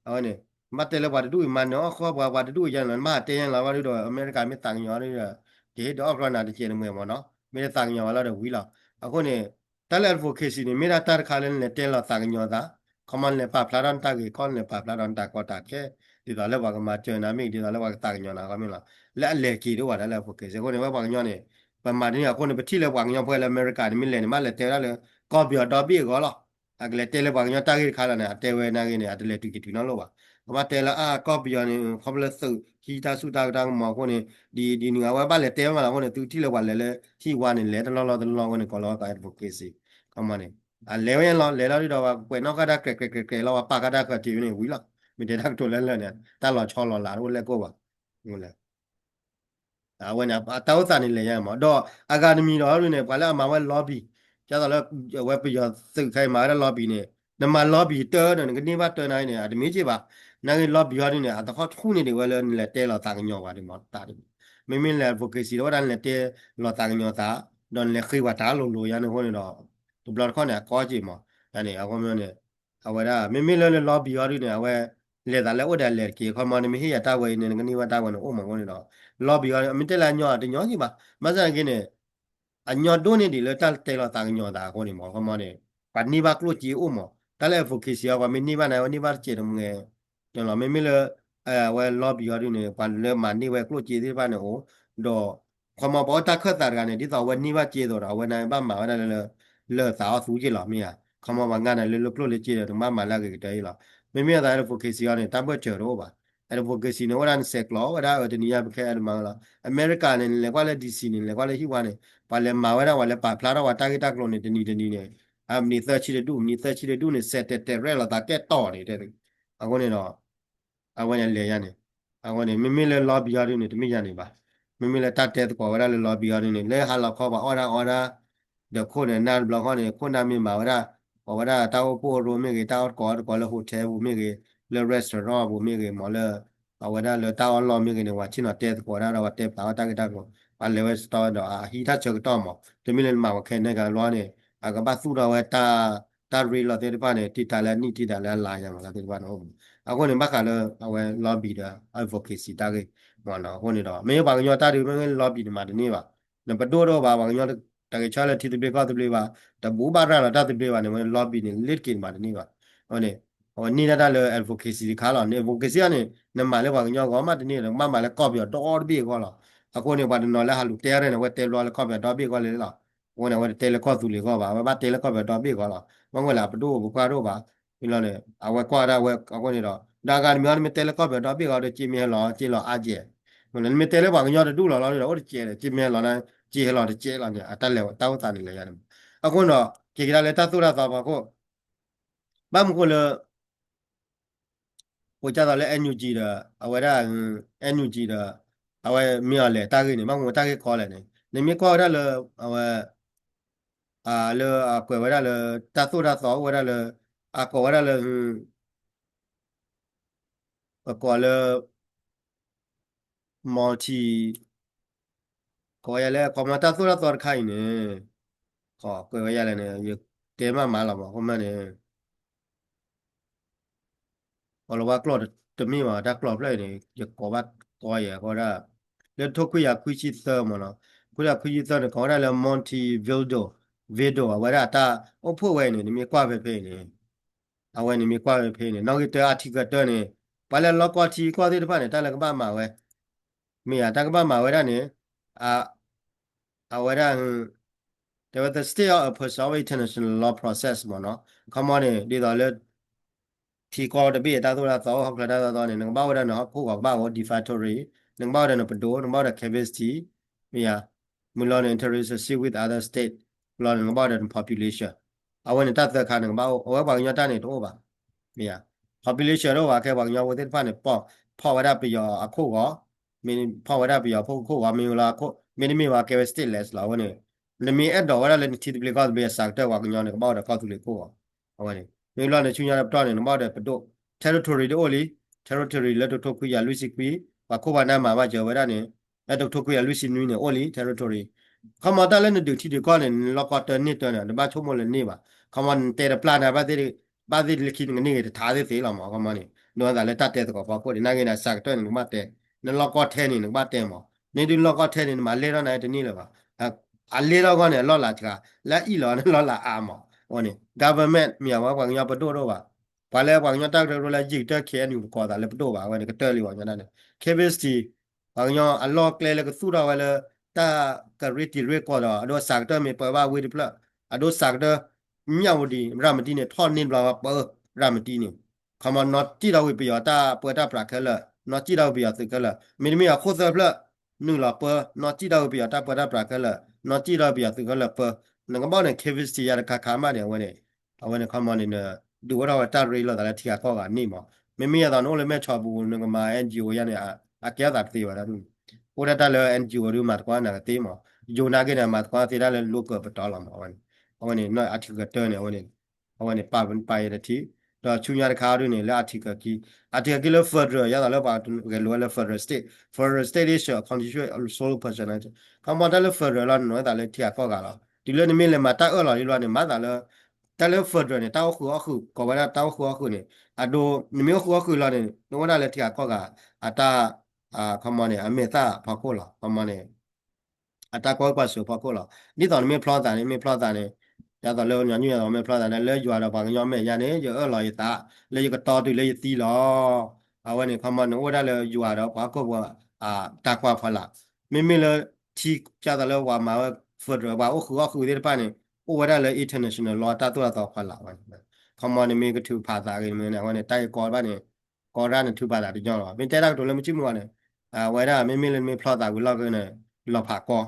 အဝဲန့ၣ် ဘၣ်တဲလၢပှၤတဒူၣ်အံၤ မၤနၢၤအီၣ်ဃီပှၤ ပှၤတဒူၣ်အံၤယါန့ၣ်လီၤ နဘၣ်တဲယါန့ၣ်လီၤ ဘၣ်ဒုဒီး အမဲရကၤမ့ၢ်သးကညီၤဒီး ကဟ့ၣ်ဒုးအီၣ်ကျီနၤတစဲးတမှဲၤမ့ၢ်နီၤ မ့ၢ်တသးကညီၤဝဲလီၤဒီးဝံၤလီၤ. အဃိန့ၣ် တၢ်လၢ advocacy န့ၣ် မ့ၢ်ဒၣ်တၢ်တခါလၢနလဲၤတဲလီၤသးကညီၤသး ခီမီနလဲၤပာ်ဖျါထီၣ်နတၢ်ဂ့ၢ်ကီ နလဲၤပာ်ဖျါထီၣ်နတၢ်ကီတၢ်ခဲ ဒ်သိးလၢပှၤကမၤစၢၤနၤမ့ၢ်ဂ့ၤ ဒ်သိးလၢပှၤကသးကညီၤနၤကီမ့ၢ်လီၤ. လၢအလဲၤက့ၤဒိၣ်ဘၣ်တၢ်လၢ advocacy အဃိန့ၣ် ဝဲပှၤကညီန့ၣ် ပမၤတန့ၢ်အဃိန့ၣ် ပထံၣ်လၢပှၤကညီဖိလၢအမဲရကၤန့ၣ် မ့ၢ်လဲၤန့ၣ် ဘၣ်လဲၤတဲဝဲဒၣ်လၢ ကီၢ်ပယီၤဒီဘ့ၣ်အဂီၢ်လီၤ. အကလဲၤတဲလၢပှၤကညီတၢ်ဂ့ၢ်တခါလီၤန့ၣ် အတဲဝဲနာ်ဂ့ၤန့ၣ် အတလဲၤတုၤက့ၤတုၤနီတလီၢ်ဘၣ်. ကဘၣ်တဲလၢအါ ကီၢ်ပယီၤန့ၣ် ခီဖျိလၢသုးဟံးတၢ်ဆူၣ်တၢ်ကမီၤအဃိန့ၣ် ဒ်ဒ်န့ၣ် အဝဲဘၣ်လဲၤတဲမးလီၤအဃိန့ၣ် သုထံၣ်လၢပှၤလဲၤလၢဟံၣ်ဝါန့ၣ် လဲၤတလီၢ်လီၢ်တလီၢ်လီၢ်အဃိန့ၣ် ကိးလီၤဝဲ advocacy ခီမီန့ၣ် အလဲၤဝဲလီၤ လဲၤလီၤဒ်ဒီးပှၤကွဲးနီၣ်ဃာ်တၢ်ကြဲးကြဲးကြဲးကြဲးလီၤ ပှၤပာ်ဃာ်တၢ်ဃၢၤထံးဝဲန့ၣ်ဝံၤလီၤ. မ့ၢ်တဲတၢ်ကတိၤလၢလၢာ်န့ၣ် တၢ်လီၤဆီလီၤလးတအိၣ်လဲၣ်ကိၢ်ဘၣ်. အဝဲန့ၣ် အတၢ်အိၣ်သးန့ၣ်လဲၤယါမး ဒီးအဂၤတမံၤဒီးန့ၣ် ပှၤလၢအမၤဝဲ lobby ဒ်သိးလၢ အဝဲပယီၤသုးခဲအံၤမၤဝဲဒၣ် lobby န့ၣ် နမၤ lobby တၢ်ဒီး နကန့ၢ်ဘၣ်တၢ်နာ်ဂ့ၤန့ၣ် အတမ့ၢ်က့ဘၣ်. နာ်ဂ့ၤ lobby အီၤဒ်န့ၣ် အတခီထူၣ်န့ၢ်ဒံးဝဲလၢနလဲၤတဲလီၤသးကညီၤပှၤဒ်မး တၢ်ဒ် မ့မ့ၢ်လဲၤ advocacy ဒီးဝဲဒၣ်နလဲၤတဲလီၤသးကညီၤသး ဒီးနလဲၤဃ့ပှၤတၢ်လိၤလိၤယါန့ၣ်အဃိန့ၣ်ဒီး တဘျီတခီၣ်န့ၣ် အကီက့ၤမး ယါန့ၣ် အဃိန့ၣ် အဝဲဒၣ် မ့မ့ၢ်လၢလၢ lobby အီၤဒ်န့ၣ် အဝဲ လဲၤသးလၢအိၣ်ဒီးအလဲၤတက့ၢ် ခီမီ နမ့ၢ်ဟ့ၣ်ယၤတၢ်ဝဲအံၤန့ၣ် နကန့ၢ်ဘၣ်တၢ်ဝဲန့ၣ်အိၣ်မးအဃိန့ၣ်ဒီး lobby အီၤ မ့ၢ်တဲလၢအညီတညီက့ဘၣ် ဘၣ်ဆၣ်နာ်ဂ့ၤန့ၣ် အညီဒိၣ်န့ၢ်ဒံးလၢတၢ်တဲလီၤသးကညီၤသးအဃိန့ၣ်မး ခီမီန့ၣ် ပှၤန့ၢ်ဘၣ်ကျိၣ်စ့အိၣ်မး တၢ်လၢ advocacy အီၤ ပှၤမ့ၢ်န့ၢ်ဘၣ်န့ၣ် အဝဲန့ၢ်ဘၣ်တစဲးတမှဲၤ လီၤ မ့မ့ၢ်လၢ အဝဲ lobby အီၤဒ်န့ၣ် ပှၤလၢမၤန့ၢ်ဝဲကျိၣ်စ့သ့ၣ်တဖၣ်န့ၣ်အိၣ် ဒီး ခီမီ ပှၤအိၣ်တၢ်ခၢၣ်သးတဂၤန့ၣ် ဒ်သိးအဝဲန့ၢ်ဘၣ်စ့သိးဒီး အဝဲန့ၣ်ဘၣ်မၤဝဲဒၣ်လၢ လၢသးအီၣ်သူက့လီၤ မ့ၢ်ဧါ ခီမီ ပှၤငါန့ၣ်လၢလၢကျိၣ်လၢစ့ဒီး နကဘၣ်မၤလၢအဂ့ၤကတၢၢ်အံၤလီၤ မ့မ့ၢ်အသး advocacy အီၤန့ၣ် တၢ်ဘၢၣ်စၢၤတအိၣ်ဘၣ် advocacy န့ၣ် အိၣ်ဝဲဒၣ်နဆဲးကျိးဝဲဒၣ်အၢ တနံၤညါပခဲအၢတမၤဝဲလီၤ အမဲရကၤန့ၣ် နလဲၤကွၢ်လၢ DC န့ၣ် နလဲၤကွၢ်လၢဟံၣ်ဝါန့ၣ် ပှၤလဲၤမၤဝဲဒၣ် ပှၤလဲၤပာ်ဖျါထီၣ်ပှၤတၢ်ဂ့ၢ်တၢ်ကျိၤန့ၣ် တနံၤတနံၤန့ၣ် အမံးနံးသၢဆံတဒူၣ် မံးနံးသၢဆံတဒူၣ်န့ၣ် ဆဲးတဲာ်တဲာ်ရဲၣ်လီၤသးကဲတီၤန့ၣ် အဃိန့ၣ်ဒီး အဝဲန့ၣ်လဲၤယါန့ၣ် အဝဲန့ၣ် မ့မ့ၢ်လၢ lobby အီၤဒ်န့ၣ် တမ့ၢ်ယါန့ၣ်ဘၣ် မ့မ့ၢ်လၢတၢ်တဲသကိးဝဲဒၣ်လၢ lobby အီၤဒ်န့ၣ် လၢဟါလီၤခီပှၤအီၣ်တၢ်အီတၢ် ဒီးခိၣ်န့ၣ် နၢ်တဘျီဃီန့ၣ် ခိၣ်နၢ်မ့ၢ်မၤဝဲဒၣ် ပှၤဝဲဒၣ်တၢ်အိၣ်ဖှိၣ်အရိမ့ၢ်ဂ့ၤ တၢ်အီၣ်တကိးအီတကိးလၢ hotel ပူၤမ့ၢ်ဂ့ၤ လၢ restaurant ပူၤမ့ၢ်ဂ့ၤ မ့ၢ်လၢ အဝဲဒၣ်လၢတၢ်အီၣ်လီၢ်မ့ၢ်ဂ့ၤန့ၣ် ပှၤဆ့ၣ်နီၤတဲသကိးဒၣ်ဒီး ပှၤတဲဖျါဝဲတၢ်ဂ့ၢ်တၢ်ကျိၤ ပှၤလဲၤဝဲ store ဒီးအဟံးတၢ်ဆၢကတီၢ်မး တမ့ၢ်လၢနမၤဝဲခဲန့ၣ်ကလီန့ၣ် အကဘၣ်သူၣ်ထီၣ်ဝဲ တၢ်ရ့လိာ်သ့ၣ်တဖၣ်န့ၣ် တံာ်တာ်လၢအနံၣ်တံာ်တာ်လၢအလါယါမး တၢ်သ့ၣ်တဖၣ်န့ၣ်အိၣ်မး အဃိန့ၣ် ဘၣ်ဃးလၢအဝဲ lobby ဒီး advocacy တၢ်ဂ့ၢ်မးနီၤ အဃိန့ၣ်ဒီး မ့ၢ်ပှၤကညီတၢ်ဒုး မ့မ့ၢ် lobby န့ၣ်မၤတန့ၢ်ဘၣ် နပဒိၣ်တအိၣ်ဘၣ် ပှၤကညီ တၢ်ဂ့ၢ်ဆၢလၢထံသဘျ့ကီၢ်သဘျ့ဘၣ် တဘူၣ်ဘၣ်ရၤလီၤတၢ်သဘျ့ဘၣ်န့ၣ် ဝဲ lobby န့ၣ် လ့တက့ၤန့ၣ်မၤတန့ၢ်ဘၣ် အဝဲန့ၣ် အဝဲန့ၢ်ဒၣ်တၢ်လၢ advocacy တခါလီၤ န advocacy အီၤန့ၣ် နမၤလၢပှၤကညီဂီၢ်မးတန့ၢ်ဒီး ကဘၣ်မၤလၢကီၢ်ပယီၤဒီဘ့ၣ်အဂီၢ်လီၤ အဃိန့ၣ် ပှၤတနီၤလၢဟးလူၤတဲရဲၣ်န့ၣ် အဝဲတဲဘျီလၢကီၢ်ပယီၤဒီဘ့ၣ်အဂီၢ်လံလီၤ အဃိန့ၣ် အဝဲတတဲလၢကီၢ်သူလ့ၤအဂီၢ်ဘၣ် အဝဲဘၣ်တဲလၢကီၢ်ပယီၤဒီဘ့ၣ်အဂီၢ်လီၤ မ့ၢ်ဝဲလၢအပဒိၣ်ပပှၢ်တအိၣ်ဘၣ် လီၤန့ၣ် အဝဲကွၢ်ဒၣ်ဝဲအဃိန့ၣ်ဒီး ဒီးအဂၤတမံၤအီၤ နမ့ၢ်တဲလၢကီၢ်ပယီၤဒီဘ့ၣ်အဂီၢ်ဒီး စ့မ့ၢ်ဟဲလီၤ စ့လီၤအါကဲး နမ့ၢ်တဲလၢပှၤကညီတဒူၣ်လီၤလီၤဒီး အိၣ်တကဲးဒီး စ့မ့ၢ်ဟဲလီၤ စ့ဟဲလီၤတကဲးလီၤန့ၣ် အတၢ်လဲၤတၢ်အိၣ်သးန့ၣ်လဲၤယါန့ၣ် အဃိန့ၣ်ဒီး က့ၤကဒါလၢတၢ်သိၣ်တၢ်သီဖီခိၣ် ဘၣ်မနုၤဃိလၢ ပဒ်သိးလၢ NUG ဒီး အဝဲဒၣ် NUG ဒီး အဝဲမ့ၢ်အီၤလဲၤတၢ်ဂ့ၢ်န့ၣ် ဘၣ်မနုၤတၢ်ဂ့ၢ်ကီလဲၣ်န့ၣ် နမ့ၢ်ကွၢ်ဝဲဒၣ်လၢ အဝဲ လၢအကွဲးဝဲဒၣ်လၢ တၢ်သိၣ်တၢ်သီအိၣ်ဝဲဒၣ်လၢ အကိးဝဲဒၣ်လၢ ပကိးလၢ multi ကိးဝဲယၤလၢ ခီမီတၢ်သိၣ်တၢ်သီတခါအံၤန့ၣ် ကိးဝဲယၤလဲၣ်န့ၣ် ယတဲမးမးလီၤမး အဃိမးန့ၣ် အလီၤဝဲကျိာ်တမ့ၢ်ဘၣ် တၢ်ကျိာ်ဖျၢၣ်အံၤန့ၣ် ယကိးဘၣ်ကီယဲၢ် အဃိဒၣ် လၢတထိခွံကယၤခွံဆံသၢမးနီၤ ခွံကယၤခွံဆံသၢန့ၣ် ကိးဝဲဒၣ်လၢ Monte Verde Verde အဝဲဒၣ်အတၢ်အိၣ်ဖှိၣ်ဝဲအံၤန့ၣ် နမ့ၢ်ကွၢ်ဖဲဖဲအံၤန့ၣ် အဝဲန့ၣ်မ့ၢ်ကွၢ်ဖဲဖဲန့ၣ် နီၣ်ဂံၢ်တၢ article တၢန့ၣ် ပှၤလၢလီၢ်ကီၢ်ထံကီၢ်သ့ၣ်တဖၣ်န့ၣ် တၢ်လၢကဘၣ်မၤဝဲ မ့ၢ်ဧါ တၢ်ကဘၣ်မၤဝဲဒၣ်န့ၣ် အဝဲဒၣ် တဲဝဲ the state of a person of international law process မ့ၢ်နီၤ ခီမီန့ၣ် ဒ်သိးလၢ ထံကီၢ်တဘ့ၣ်အတၢ်သိၣ်တၢ်သီ ဟီၣ်ခိၣ်ချၢတၢ်သိၣ်တၢ်သီန့ၣ် နကဘၣ်ဝဲဒၣ်နဟီၣ်ခိၣ်ဂီၤကဘၣ်အိၣ် de facto ရံ နကဘၣ်ဝဲဒၣ်နပဒိၣ် နကဘၣ်ဝဲဒၣ် capacity မ့ၢ်ဧါ မုၢ်လီၤန့ၣ် interrelationship with other state လီၤန့ၣ် နကဘၣ်ဝဲဒၣ်န population အဝဲန့ၣ်တၢ်သၢခါန့ၣ် နကဘၣ်အိၣ် အဝဲပှၤကညီတၢ်န့ၣ်တအိၣ်ဘၣ် မ့ၢ်ဧါ population တအိၣ်ဘၣ် ကဲပှၤကညီဖိသ့ၣ်တဖၣ်န့ၣ် ပီၣ်ဖီၣ်ဝဲဒၣ်ပယီၤအခိၣ်ဂီၤ မ့ၢ်ဖီၣ်ဝဲဒၣ်ပယီၤဖိခိၣ်ဂီၤ မ့ၢ်လီၤ မ့တမ့ၢ်ဘၣ်ကဲဝဲ stateless လီၤ အဝဲန့ၣ် နမ့ၢ်အဲၣ်ဒိးဝဲဒၣ်လၢနထံသဘျ့ကီၢ်သဘျ့အစှၤကတၢၢ်ပှၤကညီန့ၣ် ကဘၣ်အိၣ်ဒီးကီၢ်သူလ့ၤခိၣ်ဂီၤ အဝဲန့ၣ် မ့ၢ်လီၤန့ၣ် ဆူညါတပတီၢ်န့ၣ် နဘၣ်အိၣ်ဒီးပဒိၣ် territory တအိၣ်လံ territory လၢတကထိခွံကယၤလွံၢ်ဆံခွံ ပှၤခိၣ်ပှၤနၢ်မၤဘၣ်စၢၤဝဲဒၣ်န့ၣ် လၢတကထိခွံကယၤလွံၢ်ဆံနွံန့ၣ် အိၣ်လံ territory ခီမီတၢ်လၢနဒုးထံဒုးကီၢ်န့ၣ် နလီၢ်ကီၢ်တၢန့ၢ်တၢန့ၣ် နဘၣ်ဆိကမိၣ်လၢန့ၢ်ဘၣ် ခီမီနတဲတပျၢ်န့ၣ် ဘၣ်သ့ၣ်လၢခံနကန့ၢ်ဂ့ၤတထါသ့ၣ်သ့ၣ်လီၤမး ခီမီန့ၣ် ဒ်သိးလၢတၢ်တဲသကိးဖီခိၣ်န့ၣ် နာ်က့န့ၣ် အစှၤကတၢၢ်န့ၣ် နကဘၣ်တဲ နလီၢ်ကီၢ်ထဲန့ၣ် နကဘၣ်တဲမး နဒုးလီၢ်ကီၢ်ထဲန့ၣ် နမၤလဲၢ်ထီၣ်နၤတန့ၢ်လၢၤဘၣ် အလဲၢ်ထီၣ်ဂီၢ်န့ၣ် အလီၢ်လၤစှၤ လၢအအံၣ်လီၤန့ၣ်လီၢ်လၤအါမး အဝဲန့ၣ် government မ့ၢ်အဝဲပှၤကညီပဒိၣ်တအိၣ်ဘၣ် ပှၤလၢပှၤကညီတၢ်ကရၢကရိလၢယံာ်ကတၢၢ် ခ့ၣ်အဲၣ်ယူၣ် ပကိးသးလၢပဒိၣ်ဘၣ် အဝဲန့ၣ်ကတၢၢ်လံပှၤကညီတၢ်န့ၣ် capacity ပှၤကညီအလီၢ်ကျဲလၢကသူၣ်ထီၣ်ဝဲလၢ တၢ်ကရ့တံၤရ့ကီၢ်ဒီး အဒိအစှၤကတၢၢ်မ့ၢ်ပၢဘၣ်ဝ့ၢ်တဖျၢၣ် အဒိစှၤကတၢၢ် မၠၣ်ဝတံၤ ရၤမတံန့ၣ် ထီၣ်န့ၢ်ဘျီဝဲပၢ ရၤမတံန့ၣ် ခီမီနီၢ်စံၣ်ထီၣ်ဝံၤပယီၤတၢ်ပၢတၢ်ပြးခဲလၢာ် နီၢ်စံၣ်ထီၣ်ဝံၤပယီၤသုးခဲလၢာ် မ့တမ့ၢ်အခိၣ်သၢဖျၢၣ် နုာ်လီၤပၢ နီၢ်စံၣ်ထီၣ်ဝံၤပယီၤတၢ်ပၢတၢ်ပြးခဲလၢာ် နီၢ်စံၣ်ထီၣ်ဝံၤပယီၤသုးခဲလၢာ်ပၢ နကဘၣ်န့ၣ် capacity ယၤတခါခါမးန့ၣ် အဝဲန့ၣ် အဝဲန့ၣ်ခီမီန့ၣ် နဒုးအိၣ်ထီၣ်ဝဲတၢ်ရ့လိာ်သးလၢထံဂၤကီၢ်ဂၤန့ၣ်မး မ့မ့ၢ်ယသးနအိၣ်လၢမဲၢ်ဆီးပူၤ နကမၤ NGO ယၤန့ၣ် အကဲထီၣ်သးတသ့ဘၣ်ဒၣ် အိၣ်ဒၣ်တၢ်လၢ NGO ဒုးမၤသကိးနၤကသ့မး ယိၤနာ်က့န့ၣ် မၤသကိးသ့တၢ်လၢ local ပတီၢ်လီၤမး အဝဲန့ၣ် အဝဲန့ၣ် article တၢန့ၣ် အဝဲန့ၣ် အဝဲန့ၣ် ပာ်ပာ်ယဲတထံၣ် ဒီးဆူညါတခါဒုးန့ၣ် လၢ article ခံ article ခံလၢ federal ယသးလၢပှၤဂဲၤလိာ်ဝဲလၢ federal state federal state is a constitution of sole person ခီမီတၢ်လၢ federal လီၤ နအိၣ်သးလၢထံဂၤကီၢ်ဂၤလီၤ တုၤလၢနမ့ၢ်လဲၤမၤတၢ်အၢၣ်လီၤလံလီၤန့ၣ် မၤသးလၢ တၢ်လၢ federal န့ၣ် တၢ်အိၣ်ဃုာ်အီၣ်ဃုာ် ကိးဝဲဒၣ်တၢ်အိၣ်ဃုာ်အီၣ်ဃုာ်န့ၣ် အဒိ နမ့ၢ်အိၣ်ဃုာ်အီၣ်ဃုာ်လီၤန့ၣ် နအိၣ်ဝဲဒၣ်လၢထံဂၤကီၢ်ဂၤ အတၢ် ခီမီန့ၣ် အမဲာ်သၣ်ဖီခိၣ်လီၤ ခီမီန့ၣ် အတၢ်ကွၢ်ကပၤစၢၤဖီခိၣ်လီၤ ဒ်သိးနမ့ၢ်ဖျီသးန့ၣ် မ့ၢ်ဖျီသးန့ၣ် ဒ်သိးလၢညီနုၢ်ယသးမ့ၢ်ဖျီသးန့ၣ် လၢယွၤဒီးပှၤကညီမဲာ်ညါန့ၣ် ယအၢၣ်လီၤယသး လၢယကတီတုၤလၢယသံလီၤ အဝဲန့ၣ် ခီမီန့ၣ် အိၣ်ဝဲဒၣ်လၢယွၤဒီးပှၤဟီၣ်ခိၣ်ဖိ တၢ်ကွၢ်ဖီလာ် မ့မ့ၢ်လၢ ထံ ဒ်သိးလၢပှၤမၤဝဲ federal ပှၤအိၣ်ဃုာ်အီၣ်ဃုာ်သ့ၣ်တဖၣ်န့ၣ် အိၣ်ဝဲဒၣ်လၢ international law တၢ်သိၣ်တၢ်သီဖီလာ်ဝဲန့ၣ် ခီမီန့ၣ်မ့ၢ်ကထုးဖးသးဂ့ၤန့ၣ် အဝဲန့ၣ် တၢ်ဂ့ၢ်ကီတဖၣ်န့ၣ် ကီတၢ်န့ၣ်ထုးဖးသးတညီလီၤ မ့ၢ်တဲတၢ်ကတိၤလၢမုၢ်ဆ့ၣ်မုၢ်ဂီၤန့ၣ် အဝဲဒၣ်မ့မ့ၢ်လၢနမ့ၢ်ဖျီသးဝံၤလီၢ်ကန့ၣ် လီၤဖးကီ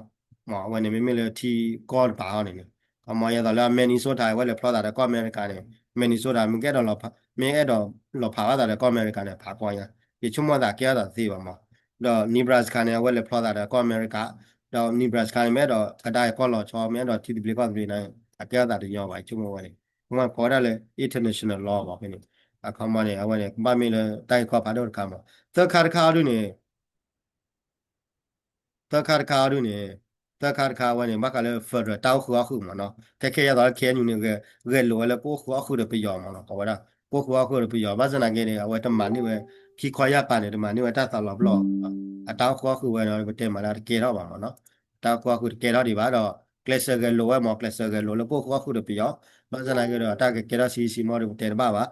မ့ၢ်အဝဲန့ၣ် မ့မ့ၢ်လၢထံကီၢ်တပၤအီၤန့ၣ်န့ၣ် ခီမီယသးလၢ Minnesota အဝဲလဲၤဖျီသးဒီးကီၢ်အမဲရကၤန့ၣ် Minnesota မ့ၢ်ကအဲၣ်ဒိးလီၤဖး မ့ၢ်အဲၣ်ဒိးလီၤဖးဘၣ်သးဒီးကီၢ်အမဲရကၤန့ၣ် ဖးကီညါ ယဆိကမိၣ်သးကဲထီၣ်သးတသ့ဘၣ်မး ဒီး Nebraska န့ၣ် အဝဲလဲၤဖျီသးဒီးကီၢ်အမဲရကၤ ဒီး Nebraska န့ၣ် မ့ၢ်အဲၣ်ဒိးကဒါကီၢ်လီၤဆီ မ့ၢ်အဲၣ်ဒိးထံသဘျ့ကီၢ်သဘျ့န့ၣ် အကဲထီၣ်သးတညီဘၣ် ယဆိကမိၣ်ဝဲန့ၣ် ခီမီကိးဝဲဒၣ်လၢ international law ဘၣ်ဖဲန့ၣ် အခီမီန့ၣ် အဝဲန့ၣ် ကဘၣ်မ့ၢ်လၢတၢ်ဂ့ၢ်ကီဖးဒိၣ်တခါမး သၢခါတခါအီၤဒုးန့ၣ် သၢခါတခါအီၤဒုးန့ၣ် သၢခါတခါအဝဲန့ၣ် ဘၣ်ဃးလၢ federal တၢ်အိၣ်ဃုာ်အီၣ်ဃုာ်မးနီၤ ခဲခဲယသးလၢ ခ့ၣ်အဲၣ်ယူၣ်န့ၣ် ဂဲၤလိာ်ဝဲလၢကအိၣ်ဃုာ်အီၣ်ဃုာ်ဒီးပယီၤမးနီၤ ကိးဝဲဒၣ် ကအိၣ်ဃုာ်အီၣ်ဃုာ်ဒီးပယီၤ ဘၣ်ဆၣ်သနာ်က့န့ၣ် အဝဲတမၤန့ၢ်ဝဲ ခံခီယၢ်ပၤန့ၣ် တမၤန့ၢ်ဝဲတၢ်သးလီၤပလိာ် အတၢ်အိၣ်ဃုာ်အီၣ်ဃုာ်ဝဲန့ၣ် ပတဲမးလၢတကဲထီၣ်ဘၣ်မးနီၤ တၢ်အိၣ်ဃုာ်အီၣ်ဃုာ်တကဲထီၣ်ဒံးဘၣ်ဒီး ကျဲးစၢးဂဲၤလိာ်ဝဲမး ကျဲးစၢးဂဲၤလိာ်လၢကအိၣ်ဃုာ်အီၣ်ဃုာ်ဒီးပယီၤ ဘၣ်ဆၣ်သနာ်က့ဒီး တၢ်ကကဲထီၣ်ဆံးဆံးမးဒီးပတဲတဘၣ်ဘၣ်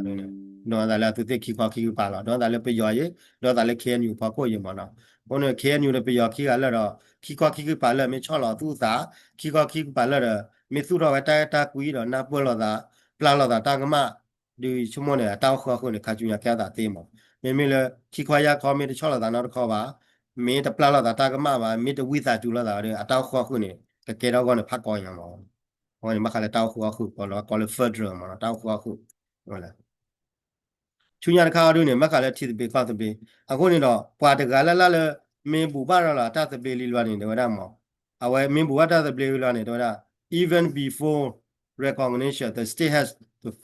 ဒီးအသးလၢအသူးသ့ၣ်ခံခီခံကပၤလီၤ ဒီးအသးလၢပယီၤယဲ ဒီးအသးလၢ ခ့ၣ်အဲၣ်ယူၣ် ဖီခိၣ်ယဲမးနီၤ အဃိန့ၣ် ခ့ၣ်အဲၣ်ယူၣ် ဒီးပယီၤခံဂၤလၢာ်ဒီး ခံခီခံကပၤလၢာ်မ့ၢ်ဆီၣ်လီၤသူၣ်သး ခံခီခံကပၤလၢာ်ဒီး မ့ၢ်သူၣ်ထီၣ်ဝဲတၢ်အဲၣ်တၢ်ကွံဒီးနၢ်ပၢၢ်လိာ်သး ပျၢ်လိာ်သးတၢ်ကမၣ် ဒုးယဆိကမိၣ်န့ၣ် အတၢ်အိၣ်ဃုာ်အီၣ်ဃုာ်န့ၣ် ခါဆူညါကဲထီၣ်သးသ့မး မ့မ့ၢ်လၢ ခံခီယၢ်ခီမ့ၢ်တဆီၣ်လိာ်သးနီတခီဘၣ် မ့ၢ်တပျၢ်လိာ်သးတၢ်ကမၣ်ဘၣ် မ့ၢ်တဝံသးစူၤလိာ်သးဒီး အတၢ်အိၣ်ဃုာ်အီၣ်ဃုာ်န့ၣ် ကကဲထီၣ်အဂီၢ်န့ၣ် ဖးကီညါမး အဝဲန့ၣ် ဘၣ်ဃးလၢတၢ်အိၣ်ဃုာ်အီၣ်ဃုာ် ကိးလီၤကိးလၢ federal မးနီၤ တၢ်အိၣ်ဃုာ်အီၣ်ဃုာ် ဆူညါတခါအီၤဒုးန့ၣ် ဘၣ်ဃးလၢထံသဘျ့ကီၢ်သဘျ့ အဃိန့ၣ်ဒီး ပှၤတဂၤလၢ်လၢ်လၢ မ့ၢ်ဘူၣ်ဘၣ်ရၤလီၤအတၢ်သဘျ့လံလီၤန့ၣ် တဲဝဲဒၣ်မး အဝဲမ့ၢ်ဘူၣ်ဘၣ်တၢ်သဘျ့လံလီၤန့ၣ် တဲဝဲဒၣ် even before recognition the state has